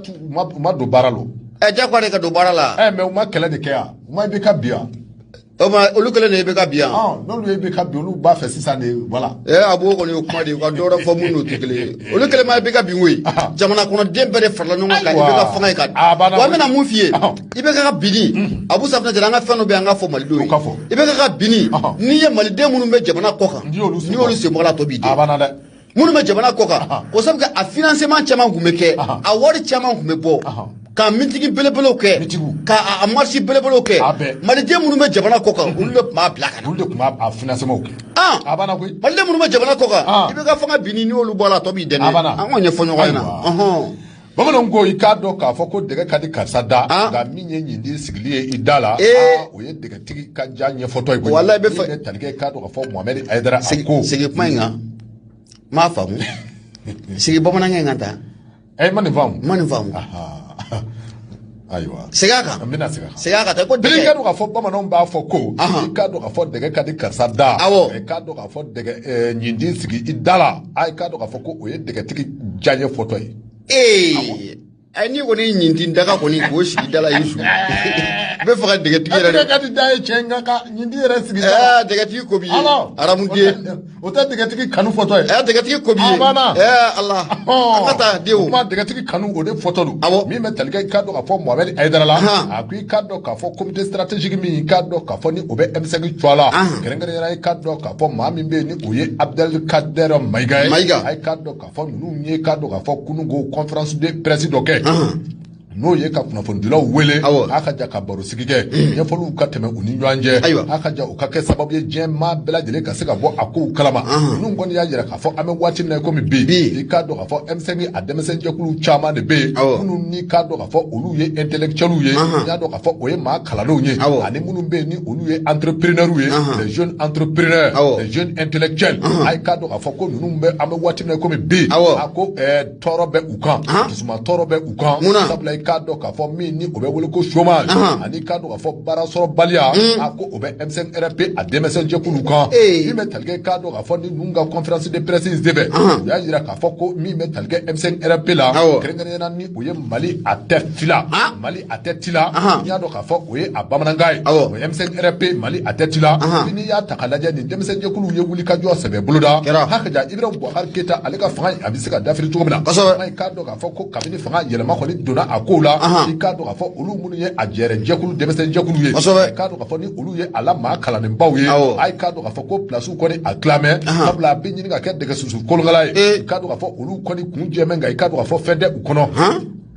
t'u u ma don baara la. Jagoya de ka don baara la. Mais u ma kɛlɛ de kɛ yan, u ma IBK bi yan. O ma olu kɛlen de IBK bi yan. N'olu ye IBK bi, olu b'a fɛ sisan de, voilà. A b'o kɔni o kuma de ye, u ka dɔ wɛrɛ fɔ minnu tɛ kelen ye. Olu kɛlen ma IBK bin koyi. Jamana kɔnɔden bɛɛ de farala ɲɔgɔn kan IBK fanga ye ka. Wa n bɛna mun f'i ye, IBK ka binni, Abu Safunɛ Jara an ka fɛn dɔ bɛ yen an k'a fɔ Malidenw ye. IBK ka binni, n'i ye Maliden minnu bɛ jamana kɔ kan, n'i y'olu sen bɔ a la, a tɔ b'i den. A banna dɛ. Minnu bɛ jamana kɔ kan, ko sabu kɛ a financement caman tun bɛ kɛ, a wari caman tun bɛ bɔ ka meeting belebelew kɛ, ka a marche belebelew kɛ. Maliden minnu bɛ jamana kɔ kan, olu de tun b'a bila ka na. Olu de tun b'a financement kɛ. A banna koyi. Maliden minnu bɛ jamana kɔ kan, i bɛ ka fanga binni, n'i y'olu bɔ a la, a tɔ b'i dɛmɛ. An k'o ɲɛfɔ ɲɔgɔn ɲɛna. Bamananw ko i k'a dɔn k'a fɔ ko dɛgɛ ka di karisa da, nka min ye ɲindi sigili ye i da la, o ye dɛgɛtigi ka ja ɲɛfɔtɔ ye koyi. Walayi bɛ fɛ. Min bɛ tali kɛ, i k'a dɔn k'a fɔ Mohamed Hayidara, a ko. Sigi kuma in kan, n m'a faamu. Sigi bamanankan in kan tan. Ɛ, ma nin faamu. N ma nin faamu. Ayiwa. Segin a kan. N bɛna segin a kan. Segin a kan tan ko dɛgɛ. I k'a dɔn k'a fɔ bamananw b'a fɔ ko i k'a dɔn k'a fɔ dɛgɛ ka di karisa da. Awɔ. I k'a dɔn k'a fɔ dɛgɛ ɲindi sigi i da la, i k'a dɔn k'a fɔ ko o ye dɛgɛtigi ja ɲɛfɔtɔ ye. Ee, n'i kɔni ye ɲintin daga kɔni k'o sigi da la, y'i su. I bɛ fɛ ka dɛgɛtigi yɛrɛ de. Dɛgɛ ka di da ye cɛ, nka ka ɲindi yɛrɛ sigi da la. Ɛɛ, dɛgɛtigi ko b'i ye. Aramuden. O tɛ dɛgɛtigi kanu fɔtɔ ye. Ɛɛ, dɛgɛtigi ko b'i ye. A banna. Ɛɛ Ala. An ka taa denw. O kuma dɛgɛtigi kanu, o de fɔtɔ don. Awɔ. Min bɛ tali kɛ, i k'a dɔn k'a fɔ Mohamed Hayidara la. A ko i k'a dɔn k'a fɔ comité stratégique min, i k'a dɔn k'a fɔ ni o bɛ M5 cɔ la. Kɛrɛnkɛrɛnnenya la, i k'a dɔn k'a fɔ maa min bɛ yen ni o ye Abdelkader Mayiga ye. Mayiga. I k'a dɔn k'a fɔ ninnu ye, k'a dɔn k'a fɔ kununko conférence de presse dɔ kɛ. N'o ye ka kunnafonidilaw wele, a ka ja ka barosigi kɛ, ɲɛfɔliw ka tɛmɛ u ni ɲɔgɔn cɛ, a ka ja u ka kɛ sababu ye diɲɛ maa bɛɛ lajɛlen ka se ka bɔ a kow kalama. Ninnu kɔni y'a jira k'a fɔ an bɛ waati min na komi bi, i k'a dɔn k'a fɔ M5 a denmisɛnjɛkulu caman de bɛ yen minnu n'i k'a dɔn k'a fɔ olu ye intellectuels ye, i y'a dɔn k'a fɔ o ye maa kalandenw ye, ani minnu bɛ yen ni olu ye entrepreneurs ye, les jeunes entrepreneurs, les jeunes intellectuels. A k'a dɔn k'a fɔ ko ninnu bɛ, an bɛ waati min na komi bi, a ko tɔɔrɔ bɛ u kan, dusuma tɔɔrɔ bɛ u kan, sabula i k'a dɔn k'a fɔ min ni o bɛ wele ko chômage, ani k'a dɔn k'a fɔ baara sɔrɔbaliya, a ko o bɛ M5RP a denmisɛnjɛkulu kan. Min bɛ tali kɛ, k'a dɔn k'a fɔ ni ninnu ka conférence de presse in senfɛ, u y'a jira k'a fɔ ko min bɛ tali kɛ M5RP la, kɛrɛnkɛrɛnnenya la ni o ye Mali a tɛ fila, Mali a tɛ tila, n'i y'a dɔn k'a fɔ o ye a bamanankan ye, o ye M5RP Mali a tɛ tila. N'i y'a ta k'a lajɛ, nin denmisɛnjɛkuluw ye wulikajɔ sɛbɛ boloda, hakaja Ibrahim Boubacar Keita ale ka fanga a bɛ se ka dafiri cogo min na. I k'a dɔn k'a fɔ ko kabini fanga yɛlɛma kɔni donna a kow la, i k'a dɔn k'a fɔ olu minnu ye a jɛrɛ jɛkulu denmisɛnjɛkulu ye, i k'a dɔn k'a fɔ ni olu ye a la maa kalannenbaw ye, a k'a dɔn k'a fɔ ko pilasiw kɔni a tilamɛ, sabula a bɛ ɲini ka kɛ dɛgɛ susu kolonkala ye. I k'a dɔn k'a fɔ olu kɔni kun jɛmɛ, nka i k'a dɔn k'a fɔ fɛn tɛ u kɔnɔ.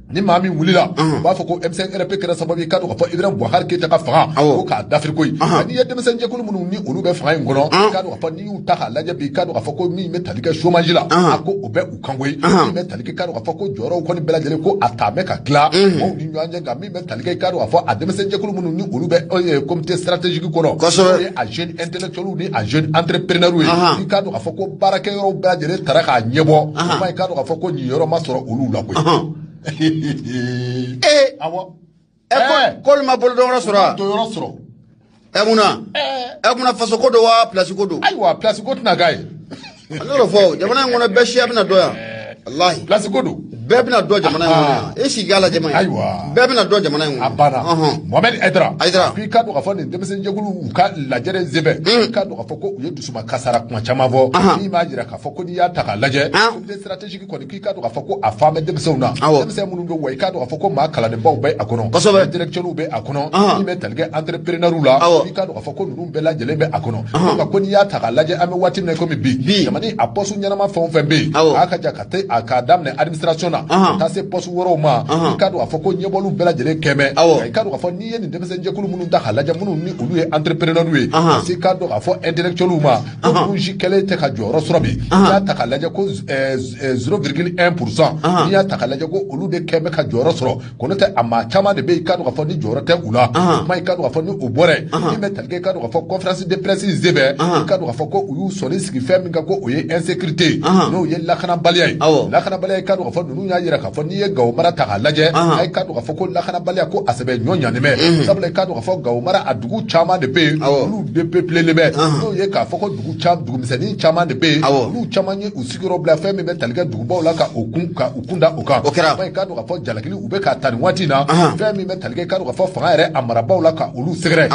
Ni maa min wulila, u b'a fɔ ko M5RP kɛra sababu ye k'a dɔn k'a fɔ Ibrahim Boubacar Keita ka fanga ko k'a dafiri koyi. N'i ye denmisɛnjɛkulu minnu ni olu bɛ fanga in kɔnɔ, k'a dɔn k'a fɔ n'i y'u ta k'a lajɛ bi, k'a dɔn k'a fɔ ko min bɛ tali kɛ chômage la, a ko o bɛ u kan koyi. Min bɛ tali kɛ, k'a dɔn k'a fɔ ko jɔyɔrɔw kɔni bɛɛ lajɛlen ko a taa bɛ ka tila maaw ni ɲɔgɔn cɛ, nka min bɛ tali kɛ, k'a dɔn k'a fɔ a denmisɛnjɛkulu minnu ni olu bɛ comité stratégique kɔnɔ, n'o ye a jeune intellectuel ni a jeune entrepreneur ye, i k'a dɔn k'a fɔ ko baarakɛyɔrɔw bɛɛ lajɛlen tara k'a ɲɛbɔ, o ma, i k'a dɔn k'a fɔ ko nin yɔrɔ ma sɔrɔ olu la koyi. Ee, awɔ. Ɛ, k'olu ma bolo dɔnyɔrɔ sɔrɔ wa? Dɔnyɔrɔ sɔrɔ. Ɛ, munna? Ɛ, munna, faso ko don wa, place ko don? Ayiwa, place ko tɛna k'a ye. Ne y'o fɔ, jamana in kɔnɔ bɛɛ siya bɛna dɔn yan. Walahi. Place ko don. Bɛɛ bɛna dɔn jamana in kɔnɔ yan. E sigi k'a lajɛ ma ye. Ayiwa. Bɛɛ bɛna dɔn jamana in kɔnɔ. A banna. Mohamed Hayidara. Hayidara. K'i k'a dɔn k'a fɔ nin denmisɛnjɛkulu u ka lajɛrɛ senfɛ, i k'a dɔn k'a fɔ ko u ye dusuma kasara kuma caman fɔ, min b'a jira k'a fɔ ko n'i y'a ta k'a lajɛ, comité stratégique kɔni, k'i k'a dɔn k'a fɔ ko a fan bɛ denmisɛnw na. Denmisɛn minnu don wa, i k'a dɔn k'a fɔ ko maa kalannenbaw bɛ a kɔnɔ. Intellectuels bɛ a kɔnɔ. Min bɛ tali kɛ entrepreneurs la, i k'a dɔn k'a fɔ ko ninnu bɛɛ lajɛlen bɛ a kɔnɔ. Nka ko n'i y'a ta k'a lajɛ, an bɛ waati min na komi bi, jamana a poste ɲɛnama fɛn o fɛn bɛ yen, a ka ja ka te a k'a daminɛ administration na, ka taa se poste wɛrɛw ma, i k'a dɔn k'a fɔ ko ɲɛbɔliw bɛɛ lajɛlen kɛmɛ. I k'a dɔn k'a fɔ n'i ye nin denmisɛnjɛkulu minnu ta k'a lajɛ, minnu ni olu ye entrepreneurs ye, ka se k'a dɔn k'a fɔ intellectuels ma, ko ninnu si kɛlen tɛ ka jɔyɔrɔ sɔrɔ bi. N'i y'a ta k'a lajɛ ko 0,1%, n'i y'a ta k'a lajɛ ko olu de kɛn bɛ ka jɔyɔrɔ sɔrɔ, ko n'o tɛ a maa caman de bɛ yen, i k'a dɔn k'a fɔ ni jɔyɔrɔ tɛ u la. Kuma i k'a dɔn k'a fɔ ni o bɔra yen, min bɛ tali kɛ, i k'a dɔn k'a fɔ conférence de presse in senfɛ, i k'a dɔn k'a fɔ ko u y'u sɔnni sigi fɛn min kan, ko o ye insécurité, n'o ye lakanabaliya ye. Lakanabaliya, i k'a dɔn k'a fɔ ninnu y'a jira k'a fɔ n'i ye Gawo mara ta k'a lajɛ, i k'a dɔn k'a fɔ ko lakanabaliya ko a sɛbɛ ɲɔ ɲanen bɛ, sabula i k'a dɔn k'a fɔ Gawo mara a dugu caman de bɛ yen, olu dépeuplé bɛ, n'o ye k'a fɔ ko dugumisɛnnin caman de bɛ yen, olu caman ye u sigiyɔrɔ bila fɛn min bɛ tali kɛ dugubaw la, ka u kun da o kan. O kɛra. I k'a dɔn k'a fɔ jalakili u bɛ k'a ta nin waati in na, fɛn min bɛ tali kɛ, i k'a dɔn k'a fɔ fanga yɛrɛ a marabaaw la ka olu sɛgɛrɛ.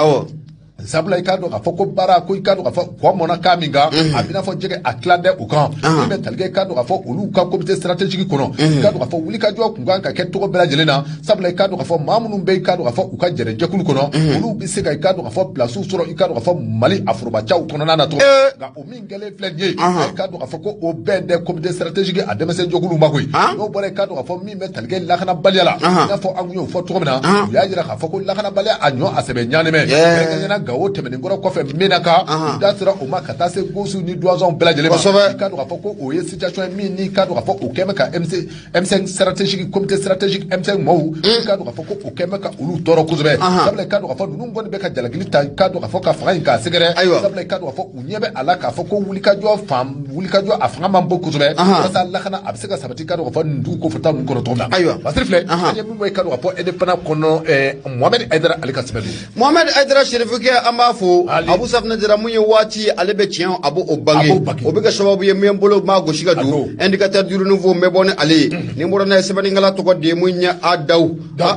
Sabula i k'a dɔn k'a fɔ ko baara ko i k'a dɔn k'a fɔ kɔ mɔnna kan min kan, a bɛna fɔ jɛgɛ a tilan dɛ o kan. Min bɛ tali kɛ, i k'a dɔn k'a fɔ olu ka comité stratégique kɔnɔ, i k'a dɔn k'a fɔ wulikajɔ kun kan ka kɛ cogo bɛɛ lajɛlen na. Sabula i k'a dɔn k'a fɔ maa minnu bɛ, i k'a dɔn k'a fɔ u ka jɛrɛjɛkulu kɔnɔ, olu bɛ se ka, i k'a dɔn k'a fɔ place sɔrɔ, i k'a dɔn k'a fɔ Mali a forobacaw kɔnɔna na cogo. Nka o min kɛlen filɛ nin ye, i k'a dɔn k'a fɔ ko o bɛn dɛ comité stratégique a denmisɛn jɛkulu ma koyi. N'o bɔra, i k'a dɔn k'a fɔ min bɛ tali kɛ lakanabaliya la, i n'a fɔ an kun y'o fɔ cogo min na, u y'a jira k'a fɔ ko lakanabaliya a ɲɔ a sɛbɛ ɲaani mɛ, kɛrɛnkɛrɛnnenya Gawo tɛmɛnen kɔrɔ kɔfɛ Menaka, u da sera o ma ka taa se Gosu ni Duwazɔnw bɛɛ lajɛlen ma. I k'a dɔn k'a fɔ ko o ye situation ye min ni i k'a dɔn k'a fɔ o kɛn bɛ ka MC M5 stratégique, comité stratégique M5 maaw, i k'a dɔn k'a fɔ ko o kɛn bɛ ka olu tɔɔrɔ kosɛbɛ. Sabula i k'a dɔn k'a fɔ ninnu kɔni bɛ ka jalakili ta, i k'a dɔn k'a fɔ ka fanga in k'a sɛgɛrɛ. Sabula i k'a dɔn k'a fɔ u ɲɛ bɛ a la k'a fɔ ko wulikajɔ fan wulikajɔ a fanga man bon kosɛbɛ, walasa lakana a bɛ se ka sabati, i k'a dɔn k'a fɔ nin dugu kofɔta ninnu kɔnɔ cogo min na. Basiri filɛ, an ye min bɔ, i k'a dɔn k'a fɔ Indépendant kɔnɔ, Mohamed Haidara ale ka sɛbɛn don. Mohamed Haidara Serifukɛ, an b'a fo. Abu Safinɛ Jara, mun ye waati ale bɛ tiɲɛ a b'o bange, o bɛ kɛ sababu ye min bolo maa gosi ka don Indicateur du Renouveau, n bɛ bɔ ni ale ye. Ni n bɔra n'a ye, sɛbɛnnikɛla tɔgɔ de ye mun ye a Daw.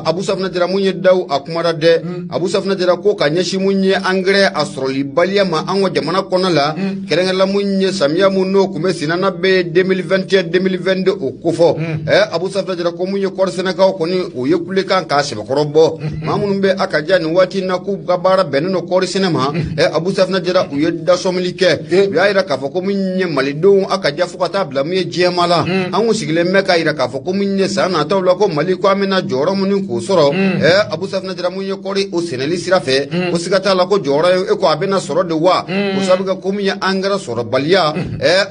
Abu Safinɛ Jara, mun ye Daw a kumara dɛ. Abu Safinɛ Jara ko ka ɲɛsin mun ye angɛrɛ a sɔrɔlibaliya ma an ka jamana kɔnɔ la, kɛrɛnkɛrɛnla mun ye samiya mun n'o tun bɛ senna n'a bɛ 2021 2022 o kofɔ. Abu Safinɛ Jara ko mun ye kɔɔri sɛnɛkaw kɔni, o ye kulekan k'a sɛbɛkɔrɔ bɔ. Maa minnu bɛ a ka ja nin waati in na k'u ka baara bɛnnen don kɔɔri sɛnɛ ma, Abu Safinɛ Jara, u ye dasɔmili kɛ. U y'a yira k'a fɔ ko mun ye malidenw a ka ja fo ka taa bila mun ye diɲɛma la, an kun sigilen bɛ k'a yira k'a fɔ ko mun ye san nataw la ko Mali ko an bɛna jɔyɔrɔ minnu k'o sɔrɔ. Abu Safinɛ Jara, mun ye kɔɔri o sɛnɛli sira fɛ, ko siga t'a la ko jɔyɔrɔ ye e ko a bɛna sɔrɔ de wa, o sabu kɛ ko mun ye angɛrɛ sɔrɔbaliya.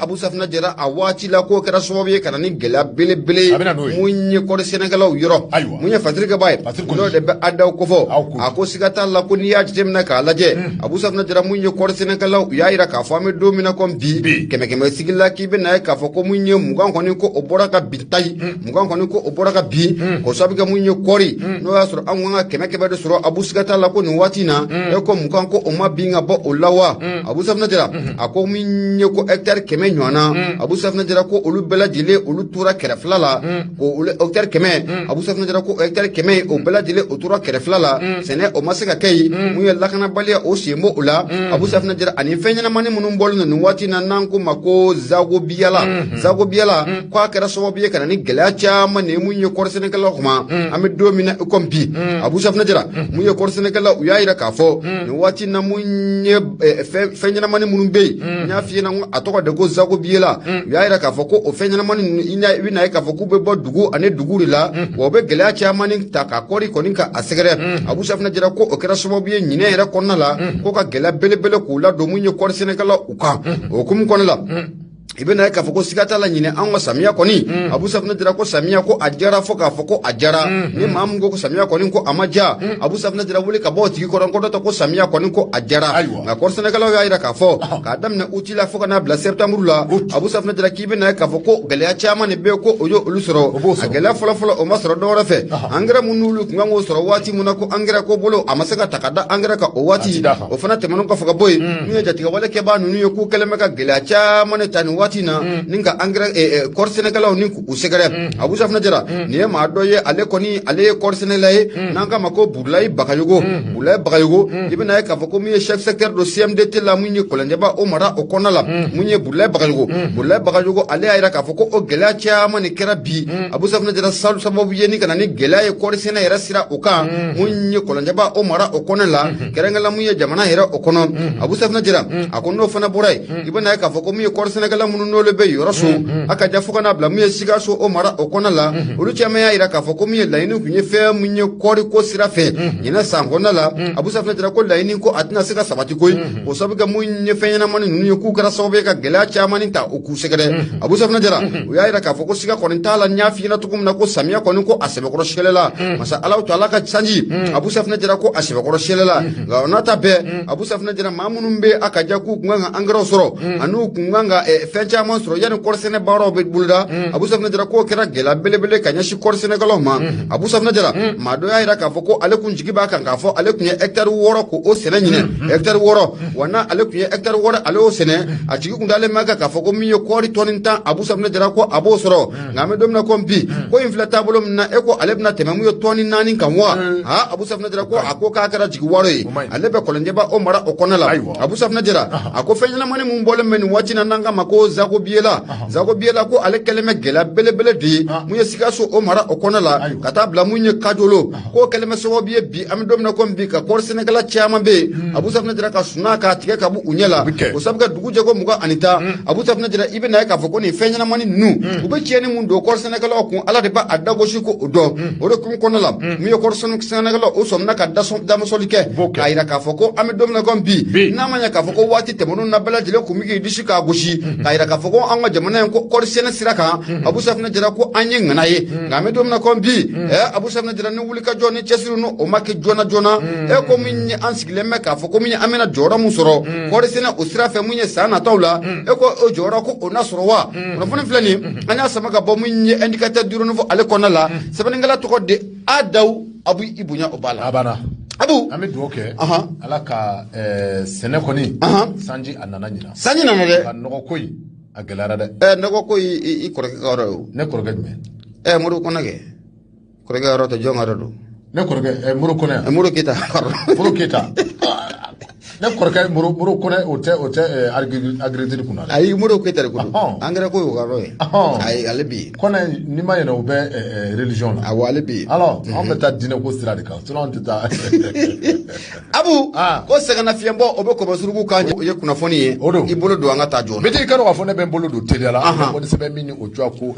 Abu Safinɛ Jara, a waati la k'o kɛra sababu ye ka na ni gɛlɛya belebele ye mun ye kɔɔri sɛnɛkɛlaw yɔrɔ. Mun ye Fatirikɛba ye, n'o de bɛ adaw kofɔ, a ko siga t'a la ko n'i y'a jateminɛ k'a lajɛ, Abu Safinɛ Jara, mun ye kɔɔri sɛnɛkɛlaw, u y'a yira k'a fɔ an bɛ don min na komi bi, kɛmɛ kɛmɛ sigi la k'i bɛna ye k'a fɔ ko mun ye 20 kɔni ko o bɔra ka bin tayi, 20 kɔni ko o bɔra ka bin, k'o sababu kɛ mun ye kɔɔri, n'o y'a sɔrɔ an kan ka kɛmɛ kɛmɛ de sɔrɔ, Abu siga t'a la ko nin waati in na e ko 20 ko o ma bin ka bɔ o la wa. Abu Safinɛ Jara a ko min ye ko hectare 100 ɲɔgɔnna, Abu Safinɛ Jara ko olu bɛɛ lajɛlen olu tora kɛrɛfɛla la, ko olu hectare 100, Abu Safinɛ Jara ko hectare 100 o bɛɛ lajɛlen o tora kɛrɛfɛla la, sɛnɛ o ma se ka kɛ yen. Mun ye lakanabaliya o sen b'o la, Abu Safinɛ Jara, ani fɛn ɲɛnamani minnu bɔlen don nin waati in na n'an ko ma ko zagobiyala, zagobiyala ko a kɛra sababu ye ka na ni gɛlɛya caman de ye mun ye kɔɔri sɛnɛkɛlaw kuma an bɛ don min na i komi bi. Abu Safinɛ Jara, mun ye kɔɔri sɛnɛkɛlaw, u y'a yira k'a fɔ nin waati in na mun ye fɛn ɲɛnamani minnu bɛ yen, n y'a f'i ɲɛna ko a tɔgɔ de ko zagobiyela, u y'a yira k'a fɔ ko o fɛn ɲɛnamani ninnu, i bɛna ye k'a fɔ k'u bɛ bɔ dugu ani dugu de la, wa u bɛ gɛlɛya caman ta ka kɔɔri kɔni ka a sɛgɛrɛ. Abu Safinɛ Jara ko o kɛra sababu ye ɲinɛ yɛrɛ kɔnɔna la ko ka gɛlɛya belebele k'u ladon mun ye kɔɔri sɛnɛkɛlaw u kan. O hukumu kɔnɔna la, i bɛna ye k'a fɔ ko siga t'a la ɲinɛ an ka samiya kɔni, Abu Safinɛ Jara ko samiya ko a jara fo k'a fɔ ko a jara. Ni maa min ko ko samiya kɔni ko a ma ja, Abu Safinɛ Jara, wuli ka bɔ o tigi kɔrɔ ko dɔ tɛ ko samiya kɔni ko a jara. Nka kɔɔri sɛnɛkɛlaw y'a yira k'a fɔ k'a daminɛ uti la fo ka n'a bila septembre la, Abu Safinɛ Jara k'i bɛna ye k'a fɔ ko gɛlɛya caman de bɛ yen ko o ye olu sɔrɔ. A gɛlɛya fɔlɔfɔlɔ o ma sɔrɔ dɔwɛrɛ fɛ, angɛrɛ minnu n'olu tun kan k'o sɔrɔ waati min na ko angɛrɛ ko bolo a ma se ka ta ka da angɛrɛ kan o waati. O fana tɛmɛnen kɔfɛ ka bɔ yen, min ye jatigɛwale kɛbaa ninnu ye k'u kɛlen bɛ ka gɛlɛya caman de ta nin waati in na ni ka angɛrɛ kɔɔri sɛnɛkɛlaw ni k'u sɛgɛrɛ. Abu Safinɛ Jara, nin ye maa dɔ ye, ale kɔni ale ye kɔɔri sɛnɛla ye n'an k'a ma ko Burulayi Bagayogo. Burulayi Bagayogo, i bɛna ye k'a fɔ ko min ye chef secteur do CMDT la, mun ye Kɔlɔnjɛba o mara o kɔnɔna la, mun ye Burulayi Bagayogo. Burulayi Bagayogo ale y'a yira k'a fɔ ko o gɛlɛya caman de kɛra bi, Abu Safinɛ Jara, sababu ye ni ka na ni gɛlɛya ye kɔɔri sɛnɛ yɛrɛ sira o kan, mun ye Kɔlɔnjɛba o mara o kɔnɔna la, kɛrɛnkɛrɛnla mun ye jamana yɛrɛ o kɔnɔ. Abu Safinɛ Jara a ko n'o fana bɔra yen, i bɛna ye k'a fɔ ko min ye kɔɔri sɛnɛkɛla minnu n'olu bɛ yɔrɔ so a ka ja fo ka n'a bila mun ye Sikaso o mara o kɔnɔna la, olu caman y'a yira k'a fɔ ko min ye laɲini tun ye fɛn mun ye kɔɔri ko sira fɛ ɲinɛ san kɔnɔna la, Abu Safinɛ Jara ko laɲini ko a tɛna se ka sabati koyi, o sababu kɛ mun ye fɛn ɲɛnamani ninnu ye k'u kɛra sababu ye ka gɛlɛya caman ta u k'u sɛgɛrɛ. Abu Safinɛ Jara, u y'a yira k'a fɔ ko siga kɔni t'a la, n y'a f'i ɲɛna cogo min na ko samiya kɔni ko a sɛbɛkɔrɔ sɛlɛla, masa Alahu taala ka sanji, Abu Safinɛ Jara ko a sɛbɛkɔrɔ sɛlɛla. Nka o n'a ta bɛɛ, Abu Safinɛ Jara, maa minnu bɛ a ka ja k'u kun kan ka angɛrɛw sɔrɔ ani u kun kan ka fɛn fɛn caman sɔrɔ yanni kɔɔrisɛnɛ baaraw bɛ boloda. Abu Safunɛ Jara, k'o kɛra gɛlɛya belebele ka ɲɛsin kɔɔrisɛnɛkɛlaw ma. Abu Safunɛ Jara, maa dɔ y'a jira k'a fɔ ko ale kun jigi b'a kan k'a fɔ ale kun ye hectare 6 k'o sɛnɛ ɲinɛ, hectare 6 wa, n'ale kun ye hectare 6 ale y'o sɛnɛ, a jigi kun dalen b'a kan k'a fɔ ko min ye kɔɔri tɔni 10, Abu Safunɛ Jara, ko a b'o sɔrɔ. Nka an bɛ don min na ko bi, ko in filɛ taabolo min na, e ko ale bɛna tɛmɛ mun ye tɔni 4 kan wa? Ha, Abu Safunɛ Jara ko a ko k'a kɛra jigi waro ye. Ale bɛ Kɔlɔnjɛba o mara o kɔnɔ la. Abu Safunɛ Jara, a ko fɛn ɲɛnamani mun bɔlen bɛ nin waati na n'an k'a ma ko zago biyela, zago biyela, ko ale kɛlen bɛ gɛlɛya belebele de ye mun ye Sikaso o mara o kɔnɔ la, ka taa bila mun ye Kajolo, k'o kɛlen bɛ sababu ye bi, an bɛ don min na ko bi, ka kɔɔri sɛnɛkɛla caman bɛ yen, Abu Safunɛ Jara, ka suna k'a tigɛ ka bɔ u ɲɛ la. O sabu kɛ dugu jɛ ko 21, Abu Safunɛ Jara, i bɛ na ye k'a fɔ ko nin fɛn ɲɛnamani ninnu, u bɛ tiɲɛni mun don kɔɔri sɛnɛkɛlaw kun, Ala de b'a dagosi ko o dɔn. O de kun kɔnɔ la, mun ye kɔɔri sɛnɛkɛlaw o sɔmina ka damasɔli kɛ k'a yira k'a fɔ ko an bɛ don min na ko bi, n'a ma ɲɛ k'a fɔ ko waati tɛmɛnenw na, bɛɛ lajɛlen kun bɛ k'i disi k'a gosi k'a yira k'a fɔ ko an ka jamana in ko kɔɔri sɛnɛ sira kan, Abu Safunɛ Jara, ko an ye ŋana ye. Nka an bɛ don min na ko bi, Abu Safunɛ Jara, ni wulikajɔ ni cɛsiri n'o o ma kɛ joona joona, e ko min ye an sigilen bɛ k'a fɔ ko min ye an bɛna jɔyɔrɔ mun sɔrɔ kɔɔri sɛnɛ o sira fɛ mun ye san nataw la, e ko o jɔyɔrɔ ko o na sɔrɔ wa? Kunnafoni filɛ nin, an y'a sama ka bɔ mun ye Indicateur du Renouveau ale kɔnɔna la. Sɛbɛnnikɛla tɔgɔ de A Dawu Abu, i bonya o b'a la. A banna. Abu. An bɛ dugawu kɛ Ala ka sɛnɛ kɔni, sanji a nana ɲina. Sanji nana dɛ. Ka nɔgɔ ko in a gɛlɛyara dɛ. Nɔgɔ ko i kɔrɔkɛ ka yɔrɔ ye o. Ne kɔrɔkɛ jumɛn? Moribo Kɔnɛ kɛ, kɔrɔkɛ ka yɔrɔ tɛ, jɔn ka yɔrɔ don? Ne kɔrɔkɛ Moribo Kɔnɛ yan. Moribo Keyita. Moribo Keyita. Ne kɔrɔkɛ Moribo Kɔnɛ, o tɛ agriculture kunna dɛ. Ayi, Moribo Keyita de ko don. Engrais ko y'o ka yɔrɔ ye. Ayi, ale bɛ yen. Kɔnɛ, n'i ma ɲinɛ, o bɛ religion la. Awɔ, ale bɛ yen. Alors an bɛ taa diinɛ ko sira de kan, sinon an tɛ taa. Abu, ko sɛgɛnnafiɲɛbɔ o bɛ kɔbɔsuruku kan, o ye kunnafoni ye. O don. I bolo don, an ka taa joona. Bitigi, ka dɔn k'a fɔ ne bɛ n bolo don teliya la. N bɛ bɔ ni sɛbɛn min ni o tɔgɔ ko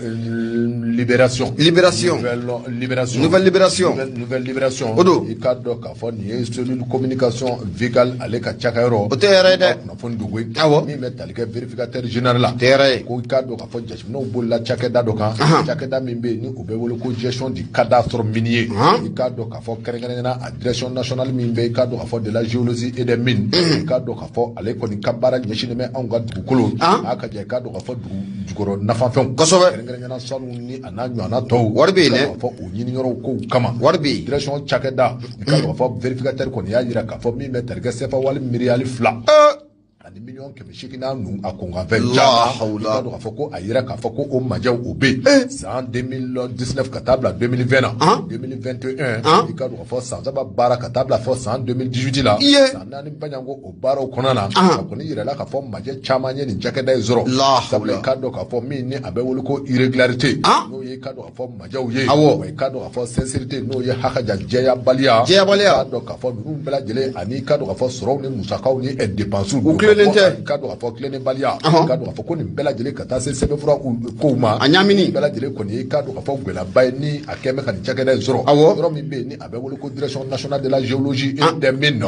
Libération. Libération. Nouvelle Libération. Nouvelle Libération. Nouvelle Libération. O don. I ka dɔn k'a fɔ nin ye cellule communication Vigal ale ka cakɛyɔrɔ. O tɛ yɛrɛ ye dɛ. Kunnafoni dogo ye. Awɔ. Min bɛ tali kɛ vérificateur général la. O tɛ yɛrɛ ye. Ko i k'a dɔn k'a fɔ jateminɛw bolila cakɛda dɔ kan. Cakɛda min bɛ yen ni o bɛ wele ko gestion du cadastre minier. I k'a dɔn k'a fɔ kɛrɛnkɛrɛnnenya a direction nationale min bɛ, i k'a dɔn k'a fɔ de la géologie et des mines. I k'a dɔn k'a fɔ ale kɔni ka baara ɲɛsinnen bɛ anw ka dugukolo. A ka jɛ, i k'a dɔn k'a fɔ dugu jukɔrɔ nafafɛnw. Kɛrɛnkɛrɛnnenya sanu ni a n'a ɲɔgɔnna tɔw. Wari bɛ yen dɛ. K'a fɔ o ɲiniyɔrɔw kow kama. Wari bɛ yen. Direction cakɛda, i k'a dɔn k'a fɔ vérificateur kɔni y'a jira k'a fɔ min bɛ tali kɛ CFA wali miliyari 2 ani miliyɔn 800 n'a nu a kunkanfɛn caman, i k'a dɔn k'a fɔ ko a yira k'a fɔ ko o majɛw o bɛ yen san 2019 ka taa bila 2020 na, 2021, i k'a dɔn k'a fɔ san 3 baara ka taa bila fɔ san 2018 la, san 4 baɲanko o baaraw kɔnɔna na, a kɔni yirala k'a fɔ majɛ caman ye nin cakɛda in sɔrɔ. Sabula i k'a dɔn k'a fɔ min ni a bɛ wele ko irrégularité, n'o ye i k'a dɔn k'a fɔ majɛw ye, wa i k'a dɔn k'a fɔ sincérité, n'o ye hakaja jɛyabaliya. Jɛyabaliya. I k'a dɔn k'a fɔ ninnu bɛɛ lajɛlen ani i k'a dɔn k'a fɔ sɔrɔw ni musakaw ni dépenses U tilennen tɛ. I k'a dɔn k'a fɔ tilennenbaliya, i k'a dɔn k'a fɔ ko nin bɛɛ lajɛlen ka taa se sɛbɛnfura kow ma. A ɲaamini. Bɛɛ lajɛlen kɔni ye i k'a dɔn k'a fɔ gɛlɛyaba ye ni a kɛn bɛ ka nin cakɛda in sɔrɔ. Yɔrɔ min bɛ yen ni a bɛ wele ko direction nationale de la géologie et des mines,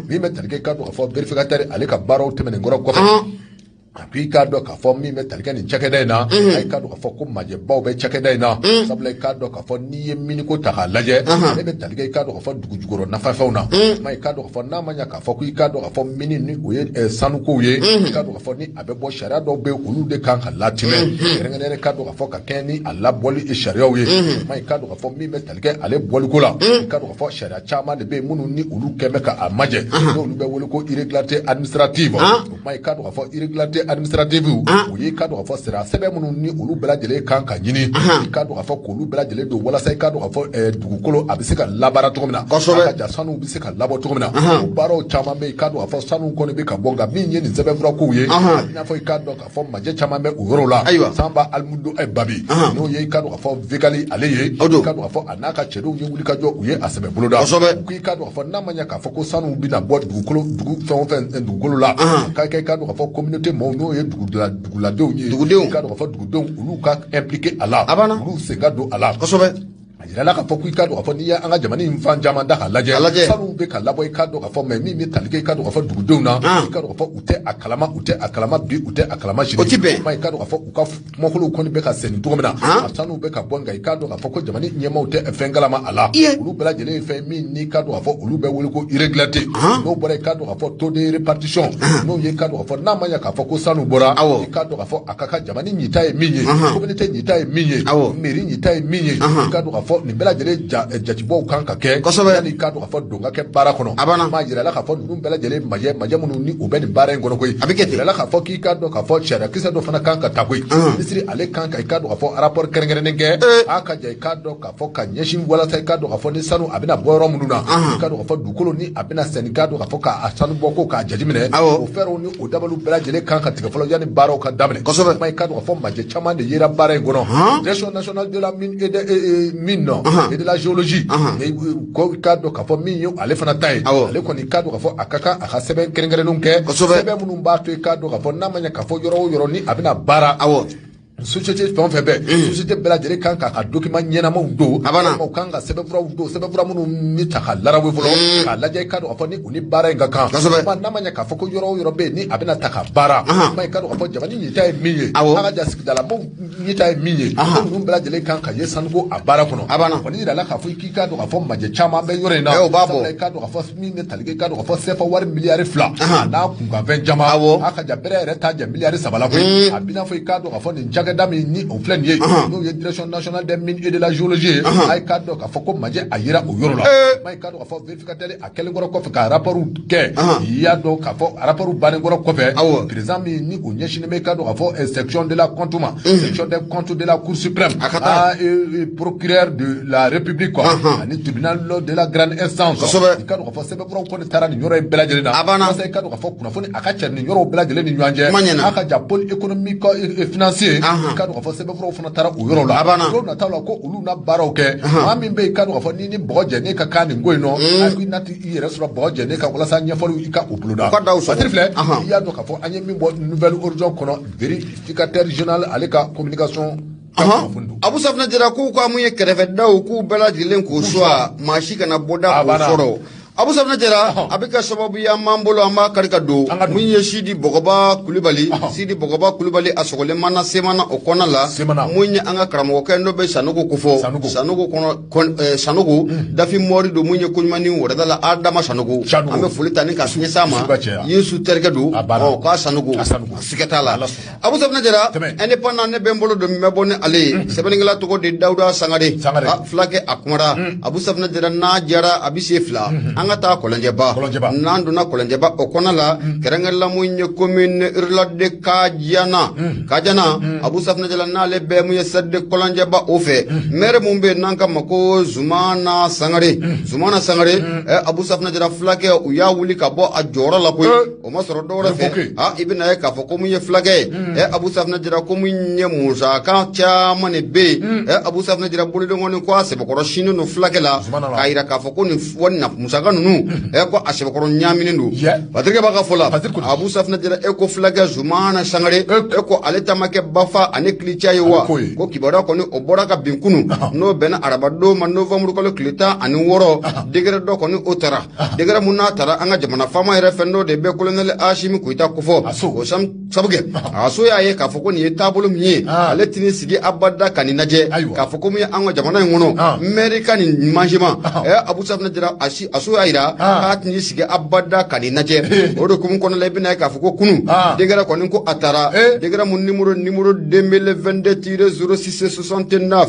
min bɛ tali kɛ, i k'a dɔn k'a fɔ vérificateur ale ka baaraw tɛmɛnen kɔrɔ kɔfɛ, a ko i k'a dɔn k'a fɔ min bɛ tali kɛ nin cakɛda in na, a k'a dɔn k'a fɔ ko majɛbaw bɛ cakɛda in na. Sabula i k'a dɔn k'a fɔ n'i ye miniko ta k'a lajɛ, ale bɛ tali kɛ, i k'a dɔn k'a fɔ dugu jukɔrɔ nafafɛnw na. Ma i k'a dɔn k'a fɔ n'a ma ɲɛ k'a fɔ ko i k'a dɔn k'a fɔ mini ni o ye sanukow ye, i k'a dɔn k'a fɔ ni a bɛ bɔ, sariya dɔw bɛ yen, olu de kan ka latimɛ kɛrɛnkɛrɛnnenya, i k'a dɔn k'a fɔ ka kɛɲɛ ni a labɔli sariyaw ye. Ma i k'a dɔn k'a fɔ min bɛ tali kɛ ale bɔliko la, i k'a dɔn k'a fɔ sariya caman de bɛ yen minnu ni olu kɛn bɛ ka a majɛ, n'olu bɛ wele ko irrégularité administrative. O kuma, i k'a dɔn k'a fɔ irrégularité administrative, o ye i k'a dɔn k'a fɔ sariya sɛbɛn minnu ni olu bɛɛ lajɛlen kan ka ɲini, i k'a dɔn k'a fɔ k'olu bɛɛ lajɛlen don walasa i k'a dɔn k'a fɔ dugukolo a bɛ se ka labaara cogo min na, a ka ja sanu bɛ se ka labɔ cogo min na. O baaraw caman bɛ yen, i k'a dɔn k'a fɔ sanu kɔni bɛ ka bɔ, nka min ye nin sɛbɛnfura kow ye, a bɛ n'a fɔ i k'a dɔn k'a fɔ majɛ caman bɛ o yɔrɔw la. Sanba Alimudu Babi, n'o ye i k'a dɔn k'a fɔ Vegali ale ye, i k'a dɔn k'a fɔ a n'a ka cɛdenw ye wulikajɔ, u ye a sɛbɛn boloda. U ko i k'a dɔn k'a fɔ n'a ma ɲɛ k'a fɔ ko sanu bɛna bɔ dugukolo dugu fɛn o fɛn dugukolo la, k'a kɛ i k'a dɔn k'a fɔ communauté mɔgɔw, n'o ye duguladenw ye, dugudenw, i k'a dɔn k'a fɔ dugudenw olu ka impliqué a la, A banna. olu sen ka don a la. Kosɛbɛ. A Yirala k'a fɔ ko i k'a dɔn k'a fɔ n'i y'an ka jamana in fan caman da k'a lajɛ, A lajɛ. Sanu bɛ ka labɔ, i k'a dɔn k'a fɔ, mais min bɛ tali kɛ, i k'a dɔn k'a fɔ dugudenw na, i k'a dɔn k'a fɔ u tɛ a kalama, u tɛ a kalama bi, u tɛ a kalama sini. O ti bɛn. Kuma, i k'a dɔn k'a fɔ u ka kumakolow kɔni bɛ ka sɛni cogo min na, a sanu bɛ ka bɔ, nka i k'a dɔn k'a fɔ ko jamana ɲɛmaaw tɛ fɛn kalama a la. Olu bɛɛ lajɛlen ye fɛn min n'i k'a dɔn k'a fɔ olu bɛ wele ko irrégularité. N'o bɔra, i k'a dɔn k'a fɔ taux de répartition, n'o ye, i k'a dɔn k'a fɔ n'a ma ɲɛ k'a fɔ ko sanu bɔra, i k'a dɔn k'a fɔ a ka kan jamana ɲita ye min ye, communauté ɲita ye min ye, mairie ɲita ye min ye, i k'a dɔn k'a fɔ nin bɛɛ lajɛlen jatibɔw kan ka kɛ yanni i k'a dɔn k'a fɔ don ka kɛ baara kɔnɔ. A banna. Maa yirala k'a fɔ ninnu bɛɛ lajɛlen majɛ minnu ni u bɛ nin baara in kɔnɔ koyi. A bɛ kɛ ten. Yirala k'a fɔ k'i k'a dɔn k'a fɔ sariyakisɛ dɔ fana kan ka ta koyi. Minisiri ale kan ka, i k'a dɔn k'a fɔ, rapport kɛrɛnkɛrɛnnen kɛ a ka ja, i k'a dɔn k'a fɔ ka ɲɛsin walasa i k'a dɔn k'a fɔ ni sanu a bɛna bɔ yɔrɔ minnu na, i k'a dɔn k'a fɔ dugukolo ni a bɛna sɛni, i k'a dɔn k'a fɔ k'a sanu bɔ ko k'a jateminɛ, o fɛɛrɛw ni o dabaliw bɛɛ lajɛlen kan ka tigɛ fɔlɔ yanni baaraw ka daminɛ. Kuma, i k'a dɔn k'a fɔ majɛ caman de yera baara in kɔnɔ. Direction nationale de la mine et de mine et de la géologie, ko i k'a dɔn k'a fɔ min ye ale fana ta ye, ale kɔni, i k'a dɔn k'a fɔ a ka kan a ka sɛbɛn kɛrɛnkɛrɛnnenw kɛ, sɛbɛn minnu b'a to i k'a dɔn k'a fɔ n'a ma ɲɛ k'a fɔ yɔrɔ o yɔrɔ ni a bɛna baara, société fɛn o fɛn bɛ, société bɛɛ lajɛlen kan k'a ka document ɲɛnamaw don, A banna. walima u kan ka sɛbɛnfuraw don, sɛbɛnfura minnu ni ta ka larawe fɔlɔ k'a lajɛ, i k'a dɔn k'a fɔ ni u ni baara in ka kan. Kuma, n'a ma ɲɛ k'a fɔ ko yɔrɔ o yɔrɔ bɛ yen ni a bɛna ta ka baara, kuma, i k'a dɔn k'a fɔ jamana ɲita ye min ye, an ka ja sigidalamaw ɲita ye min ye, ko ninnu bɛɛ lajɛlen kan ka ye sanuko a baara kɔnɔ. A banna. Kɔni yirala k'a fɔ k'i k'a dɔn k'a fɔ majɛ caman bɛ yɔrɔ in na. O b'a bɔ. Sabula i k'a dɔn k'a fɔ min bɛ tali kɛ, i k'a dɔn k'a fɔ CFA wari miliyari 2 a n'a kunkanfɛn caman, a ka ja bɛrɛ yɛrɛ t'a jɛ miliyari 3 la koyi. A b'i n'a fɔ i k'a dɔn k'a fɔ nin cakɛda min ni o filɛ nin ye, n'o ye Direction nationale des mines et de la géologie ye, a ye k'a dɔn k'a fɔ ko majɛ a yera o yɔrɔ la. Ma i k'a dɔn k'a fɔ vérificateur a kɛlen kɔrɔ kɔfɛ ka rapport kɛ, i y'a dɔn k'a fɔ rapport bannen kɔrɔ kɔfɛ, président min ni o ɲɛsinnen bɛ, i k'a dɔn k'a fɔ section de la compte ma, section des comptes de la Cour suprême, A ka taa. Procureur de la République quoi, ani tribunal de la grande instance, i k'a dɔn k'a fɔ sɛbɛnfuraw kɔni taara nin yɔrɔ in bɛɛ lajɛlen na A banna. walasa i k'a dɔn k'a fɔ kunnafoni a ka cɛ nin yɔrɔw bɛɛ lajɛlen ni ɲɔgɔn cɛ. Kuma ɲɛna. A ka ja pôle économique et financier, i k'a dɔn k'a fɔ sɛbɛnfuraw fana taara o yɔrɔ la. A banna. Don nataw la ko olu na baaraw kɛ, maa min bɛ yen, i k'a dɔn k'a fɔ ni bɔgɔ jɛnen ka kan nin ko in nɔ, a ko i na i yɛrɛ sɔrɔ bɔgɔ jɛnen kan walasa ɲɛfɔliw i ka o boloda. U ka da u sago. Patiri filɛ, i y'a dɔn k'a fɔ an ye min bɔ Nouvel Horizon kɔnɔ, vérificateur général ale ka communication ka kunnafoni don. Abu Safinɛ Jara k'u ka mun ye kɛrɛfɛdaw k'u bɛɛ lajɛlen k'o suwa, maa si kana bɔda A k'o banna. sɔrɔ. Abu Safinɛ Jara, a bɛ kɛ sababu ye an b'an bolo an b'a kari ka don An ka don. mun ye Sidi Bɔgɔba Kulibali. Sidi Bɔgɔba Kulibali a sɔgɔlen mana Semana o kɔnɔna la, Semana. mun ye an ka karamɔgɔkɛ n'o bɛ Sanogo kofɔ. Sanogo. Sanogo kɔnɔ Sanogo Dafi Mɔri don, mun ye koɲuman wɛrɛda la Adama Sanogo. Sanogo. An bɛ foli ta ni ka fiɲɛ s'a ma. Su ka caya. Yesu terikɛ don. A banna. Ɔ, k'a Sanogo. A Sanogo. Siga t'a la. Ala sɔnna. Abu Safinɛ Jara, Tɛmɛ. Indépendant ne bɛ n bolo don n bɛ bɔ ni ale ye, sɛbɛnnikɛla tɔgɔ de Dawuda Sangare. Sangare. A fulakɛ a kumara. Abu Safinɛ Jara, n'a jara a bɛ se fila, an ka taa Kɔlɔnjɛba. Kɔlɔnjɛba. N'an donna Kɔlɔnjɛba o kɔnɔ la, kɛrɛnkɛrɛnla mun ye commune rurale de Kadiana, Kadiana, Abu Safinɛ Jara, n'ale bɛ mun ye cercle de Kɔlɔnjɛba o fɛ, maire mun bɛ yen n'an ka ma ko Zumana Sangare, Zumana Sangare, Abu Safinɛ Jara, fulakɛ u y'a wuli ka bɔ a jɔyɔrɔ la koyi. O ma sɔrɔ dɔwɛrɛ fɛ. Révoqué. A i bɛna ye k'a fɔ ko mun ye fulakɛ ye, Abu Safinɛ Jara, ko mun ye musaka caman de bɛ yen, Abu Safinɛ Jara, bolodenkɔni ko a sɛbɛkɔrɔ sinin don fulakɛ la, Zumana la. k'a yira k'a fɔ ko nin wari na musaka ninnu, ko a sɛbɛkɔrɔ ɲaaminen don. Patrick b'a ka fɔ la. Patrick ko di? Abu Safinɛ Jara, e ko fulakɛ Zumana Sangare, e ko ale ta ma kɛ bafa ani kilica ye wa? Ale ko ye. Ko kibaruya kɔni o bɔra ka bin kunu, n'o bɛnna arabadon ma, novembre kalo tile 16, décret dɔ kɔni o taara, décret mun n'a taara an ka jamana faama yɛrɛ fɛn dɔ de bɛ colonel Asimi Goyita kofɔ. A so. O sabu kɛ a so y'a ye k'a fɔ ko nin ye taabolo min ye, ale tɛn'i sigi abada ka nin lajɛ, k'a fɔ ko mun ye an ka jamana in kɔnɔ maire ka nin management, Abu Safinɛ Jara, a si a so y'a yira k'a tɛn'i sigi abada ka nin lajɛ. O de hukumu kɔnɔna la, i bɛna ye k'a fɔ ko kunu décret kɔni ko a taara, décret mun numéro 2022-0669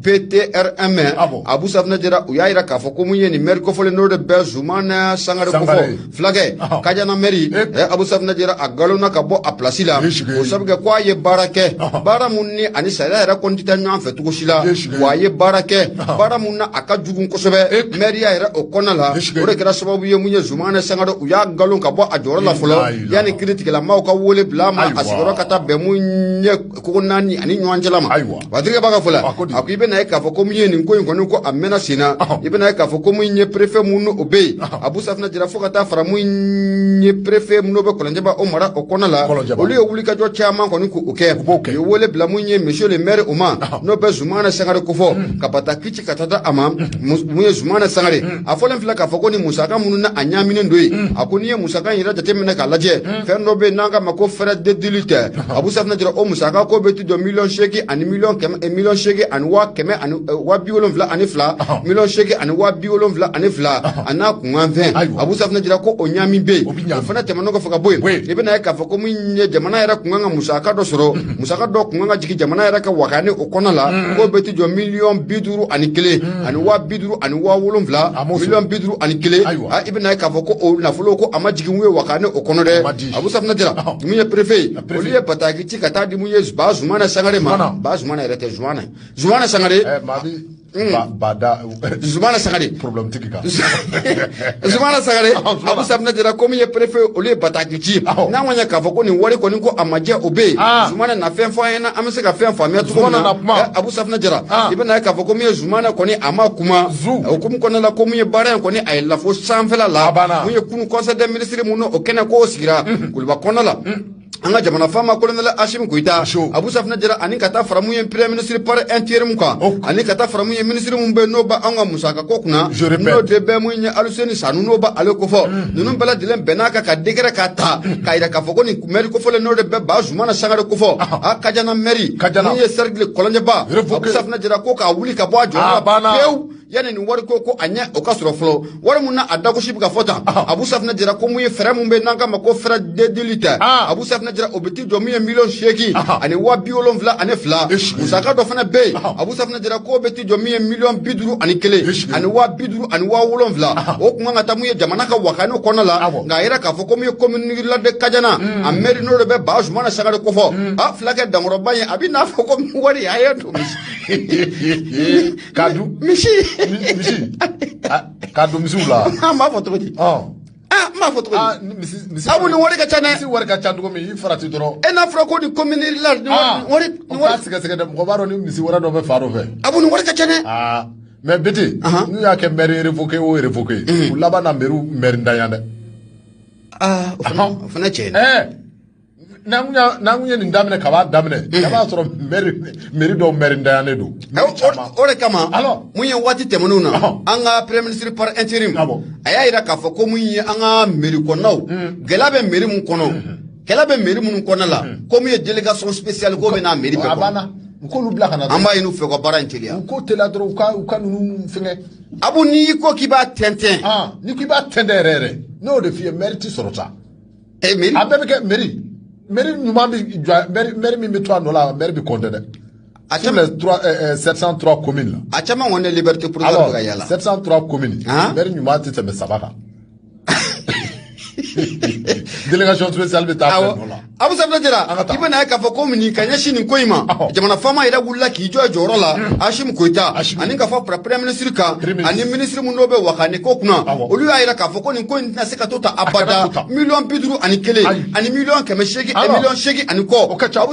PTRM. Ah bon. Abu Safinɛ Jara, u y'a yira k'a fɔ ko mun ye nin maire kofɔlen n'o de bɛ Zumana Sangare kofɔ, Sangare. fulakɛ Kadiana maire, Abu Safinɛ Jara, a galonna ka bɔ a place la. Ye sigi. O sabu kɛ ko a ye baara kɛ, baara mun ni ani sariya yɛrɛ kɔni tɛ taa ɲɔgɔn fɛ cogo si la. Ye sigi. Wa a ye baara kɛ, baara mun na a ka jugu kosɛbɛ maire yɛrɛ o kɔnɔna la. O de kɛra sababu ye mun ye Zumana Sangare u y'a galon ka bɔ a jɔyɔrɔ la fɔlɔ yanni kiiritigɛlamaaw ka wele bila a ma a sigiyɔrɔ ka taa bɛn mun ye kogo naani ani ɲɔgɔn cɛla ma. Patrick b'a ka fɔ la, a ko i bɛna ye k'a fɔ ko mun ye nin ko in kɔni ko a mɛnna sen na. I bɛna ye k'a fɔ ko mun ye préfet mun o bɛ yen Abu Safinɛ Jara fo ka taa fara mun ye préfet mun bɛ Kɔlɔnjɛba o mara o kɔnɔ la, olu ye wulikajɔ caman kɔni k'o kɛ. U ye wele bila mun ye monsieur le maire o ma, n'o bɛ Zumana Sangare kofɔ, ka bataki ci ka taa da a ma. Mun ye Zumana Sangare a fɔlen filɛ k'a fɔ ko ni musaka minnu na a ɲaaminen don yen, a ko n'i ye musaka in yɛrɛ jateminɛ k'a lajɛ, fɛn dɔ bɛ yen n'an k'a ma ko frais d'édilité, Abu Safinɛ Jara o musaka ko bɛ ti jɔ 8 millions ani 100 000 000, 8,8 millions 172,000, 8,072,000 a n'a kunkan fɛn. Abu Safinɛ Jara ko o ɲaami bɛ yen, o fana tɛmɛnen kɔfɛ ka bɔ yen, i bɛna ye k'a fɔ ko min ye jamana yɛrɛ kun kan ka musaka dɔ sɔrɔ, musaka dɔ kun kan ka jigin jamana yɛrɛ ka wakani o kɔnɔ la, k'o bɛ ti jɔ 51,050,000, 51 million. I bɛna ye k'a fɔ ko o nafolo ko a ma jigin ye wakani o kɔnɔ dɛ. Abu Safinɛ Jara, mun ye préfet ye, olu ye bataki ci ka taa di mun ye Ba Zumana Sangare ma. Ba Zumana yɛrɛ tɛ, Zumana, Zumana Sangare. Bada. Zumana Sangare. Problème tigi kan. Zumana Sangare, Abu Safinɛ Jara, ko min ye préfet, olu ye bataki ci n'a ma ɲɛ k'a fɔ ko nin wari kɔni ko a ma jɛ o bɛ yen. Zumana na fɛn fɔ an ɲɛna, an bɛ se ka fɛn faamuya cogo min na. Abu Safinɛ Jara, i bɛna ye k'a fɔ ko min ye Zumana kɔni a ma kuma o hukumu kɔnɔna la, ko min ye baara in kɔni a ye lafo sanfɛla la. Mun ye kunu conseil des ministres mun o kɛnɛ k'o sigira Kuluba kɔnɔna la, an ka jamana faama colonel Assimi Goïta, Abu Safinɛ Jara, ani ka taa fara mun ye premier ministre par intérim kan, ani ka taa fara mun ye ministre mun bɛ n'o b'anw ka musaka ko kunna, n'o de bɛ mun ye Aluseni Sanu, n'o b'ale kofɔ, ninnu bɛɛ lajɛlen bɛnn'a kan ka décret k'a ta k'a yira k'a fɔ ko nin maire kofɔlen, n'o de bɛ Ba Zumana Sangare kofɔ, a Kajana maire, mun ye cercle Kɔlɔnjɛba, Abu Safinɛ Jara, ko k'a wuli ka bɔ a jɔyɔrɔ la pewu yanni nin wari ko a ɲɛ o ka sɔrɔ fɔlɔ. Wari mun na a dagosi bɛ ka fɔ tan, Abu Safinɛ Jara, ko mun ye fɛɛrɛ mun bɛ n'an k'a ma ko frais d'édilité, Abu Safinɛ Jara, o bɛ t'i jɔ mun ye 8,072,000. Musaka dɔ fana bɛ yen, Abu Safinɛ Jara, k'o bɛ t'i jɔ min ye 51,050,000, o kun kan ka taa mun ye jamana ka wakani kɔnɔ la. Nka a yɛrɛ k'a fɔ ko mun ye commune la de Kajana a maire, n'o de bɛ Ba Zumana Sangare kofɔ, a fulakɛ dankɔrɔba ye, a bɛ n'a fɔ ko wari a ye don misi. K'a dun. Misi. Misi k'a don misiw la. An b'a fɔ cogo di? Ah, n b'a fɔ cogo di? Misi misi. Abu, nin wari ka ca dɛ. Misi wari ka ca cogo min, i farati dɔrɔn. E n'a fɔra ko nin commune la nin wari nin wari. Sɛgɛsɛgɛ dɛ, mɔgɔ b'a dɔn ni misi wɛrɛ dɔ bɛ fa dɔ fɛ. Abu, nin wari ka ca dɛ. Aa, mais Bete, n'u y'a kɛ maire révoqué o révoqué, u laban na maire maire ntanya dɛ. Aa, o fana tiɲɛ. Ɛɛ, n'an kun ye nin daminɛ kaba daminɛ, i b'a sɔrɔ maire dɔw maire ntanyanen don. O de kama, mun ye waati tɛmɛnenw na, an ka premier ministre par intérim a y'a yira k'a fɔ ko mun ye an ka mairie kɔnɔnaw, gɛlɛya bɛ mairie mun kɔnɔ, kɛlɛ bɛ mairie minnu kɔnɔna la, ko mun ye délégation spéciale ko bɛ n'a mairie bɛɛ kɔnɔ. A banna, u k'olu bila ka na. An b'a ɲini u fɛ u ka baara in teliya. U k'o teliya dɔrɔn, u ka ninnu fɛngɛ. Abu, n'i ko k'i b'a tɛntɛn. N'i ko i b'a tɛntɛn yɛrɛ yɛrɛ, ne y'o de f'i ye, maire ti sɔrɔ sa. E mairie. A bɛɛ bɛ kɛ mairie. Maire ɲuman bɛ jɔ, maire min bɛ to a nɔ la, maire bɛ compter dɛ. A sur les trois 703 communes là. A caman kɔni ye liberté provisoire bɛ ka yala. 703 communes. Maire ɲuman tɛ tɛmɛ 3 kan. Délégation spéciale bɛ taa fɛn dɔ la. Abu Safinɛ Jara, i bɛna ye k'a fɔ ko nin ka ɲɛsin nin ko in ma, jamana faama yɛrɛ wulila k'i jɔ a jɔyɔrɔ la, Assimi Goïta, ani k'a fɔ premier ministre kan, ani ministre min n'o bɛ wakani ko kunna, olu y'a yira k'a fɔ ko nin ko in tɛna se ka to tan abada. 51 million ani 800 million, 8,5 million. Abu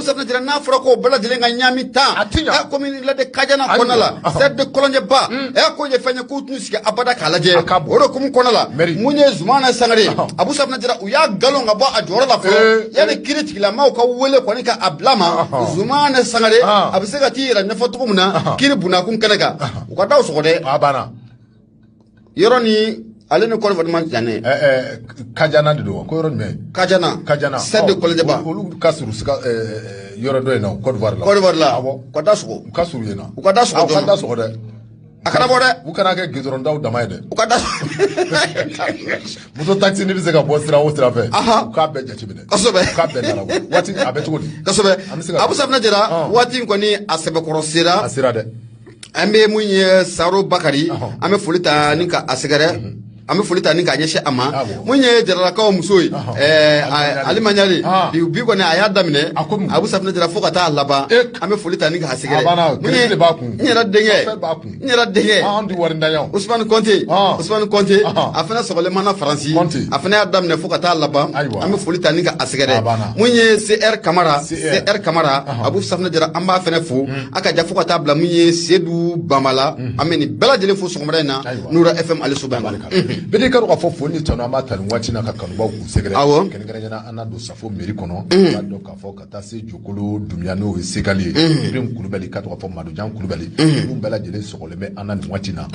Safinɛ Jara, n'a fɔra k'o bɛɛ lajɛlen ka ɲaami tan commune la de Kajana kɔnɔna la, cercle de Kɔlɔnjɛba, ɛ ko ye fɛn ye k'u t'u sigi abada k'a lajɛ. O de hukumu kɔnɔna la, mun ye Zumana Sangare, Abu Safinɛ Jara, u y'a galon ka bɔ a jɔyɔrɔ la fɔlɔ yanni kiiri tigilamaw ka wele kɔni ka a bila ma. Zumana Sangare a bɛ se ka t'i yɛrɛ ɲɛfɔ cogo min na kiiri bunakun kɛnɛ kan, u ka daw sɔgɔ dɛ. A banna. Yɔrɔ ni ale ni Côte d'Ivoire man jan dɛ. Kajana de don wa, ko yɔrɔ jumɛn? Kajana. Kajana. Cercle de Kɔlɔnjɛba. Olu ka surun sika yɔrɔ dɔ in na, Côte d'Ivoire la. Côte d'Ivoire la. U ka da sɔgɔ. U ka surun yen na. U ka da sɔgɔ. U ka da sɔgɔ dɛ. A kana bɔ dɛ. U kana kɛ goudron daw dama ye dɛ. U ka da. Moto taxi ni bɛ se ka bɔ sira o sira fɛ, u k'a bɛɛ jateminɛ. Kosɛbɛ. U k'a bɛɛ dalabɔ. Waati a bɛ cogo di? Kosɛbɛ. Abu Safinɛ Jara, waati in kɔni a sɛbɛkɔrɔ sera. A sera dɛ. An bɛ mun ye Saro Bakari, an bɛ foli ta ni ka a sɛgɛrɛ. An bɛ foli ta ni k'a ɲɛsin a ma. Mun ye Jaralakaw muso ye, Alima Ɲare, bi kɔni a y'a daminɛ, Abu Safinɛ Jara, fo ka taa laban. An bɛ foli ta ni k'a sɛgɛrɛ. Mun ye n yɛrɛ denkɛ, n yɛrɛ denkɛ Usumani Kɔnte, Usumani Kɔnte, a fana sɔgɔlen mana Faransi, a fana y'a daminɛ fo ka taa laban. An bɛ foli ta ni ka a sɛgɛrɛ. Mun ye CR Kamara, CR Kamara, Abu Safinɛ Jara, an b'a fana fo. A ka ja fo ka taa bila mun ye Sedu Bamala. An bɛ nin bɛɛ lajɛlen fo sɔgɔmada in na Nura FM ale soba in. Bɛɛ ka dɔn k'a fɔ foli ni tanu an b'a ta nin waati na ka kanubaw k'u sɛgɛrɛ. Kɛrɛnkɛrɛnnenya an na don Safo mairie kɔnɔ, k'a dɔn k'a fɔ ka taa se Jokolo Dunbiya, n'o ye Segali ye, Ibrahim Kulubali, ka dɔn k'a fɔ Madujan Kulubali, ninnu bɛɛ lajɛlen sɔgɔlen bɛ an na nin waati na.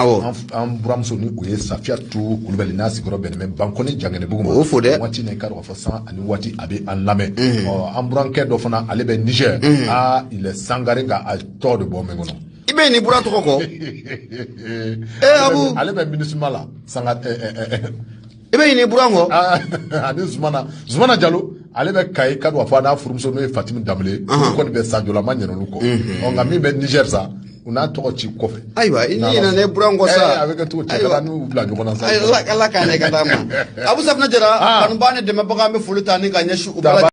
An buramuso ni o ye Safiyatu Kulubali, n'a sigiyɔrɔ bɛnnen bɛ Bankɔni Jangɛnɛbugu ma. O fo dɛ. Waati in ka dɔn k'a fɔ san ani waati a bɛ an lamɛn. Ɔ, an burankɛ dɔ fana, ale bɛ Niger. Aa, il est Sangare, nka a tɔgɔ de bɔ min kɔnɔ. I bɛ nin buran tɔgɔ kɔ. Ee Abu. Ale bɛ MINUSMA la sanga. I bɛ nin buran kɔ. Ani Zumana, Zumana Jalo, ale bɛ Kayi, ka dɔn k'a fɔ a n'a furumuso n'o ye Fatimi Danbele, olu kɔni bɛ Sanjola, ma ɲinɛ olu kɔ. Ɔ, nka min bɛ Niger sa, u n'a tɔgɔ ci kɔfɛ. Ayiwa, i ni ɲinɛ ne buran kɔ sa. A bɛ kɛ cogo cɛ ka n'u bila ɲɔgɔn na sa. Ala k'a ɲɛ ka d'a ma. Abu Safinɛ Jara, kanubaa ni dɛmɛbaga, an bɛ foli ta ni ka ɲɛsin u bɛɛ.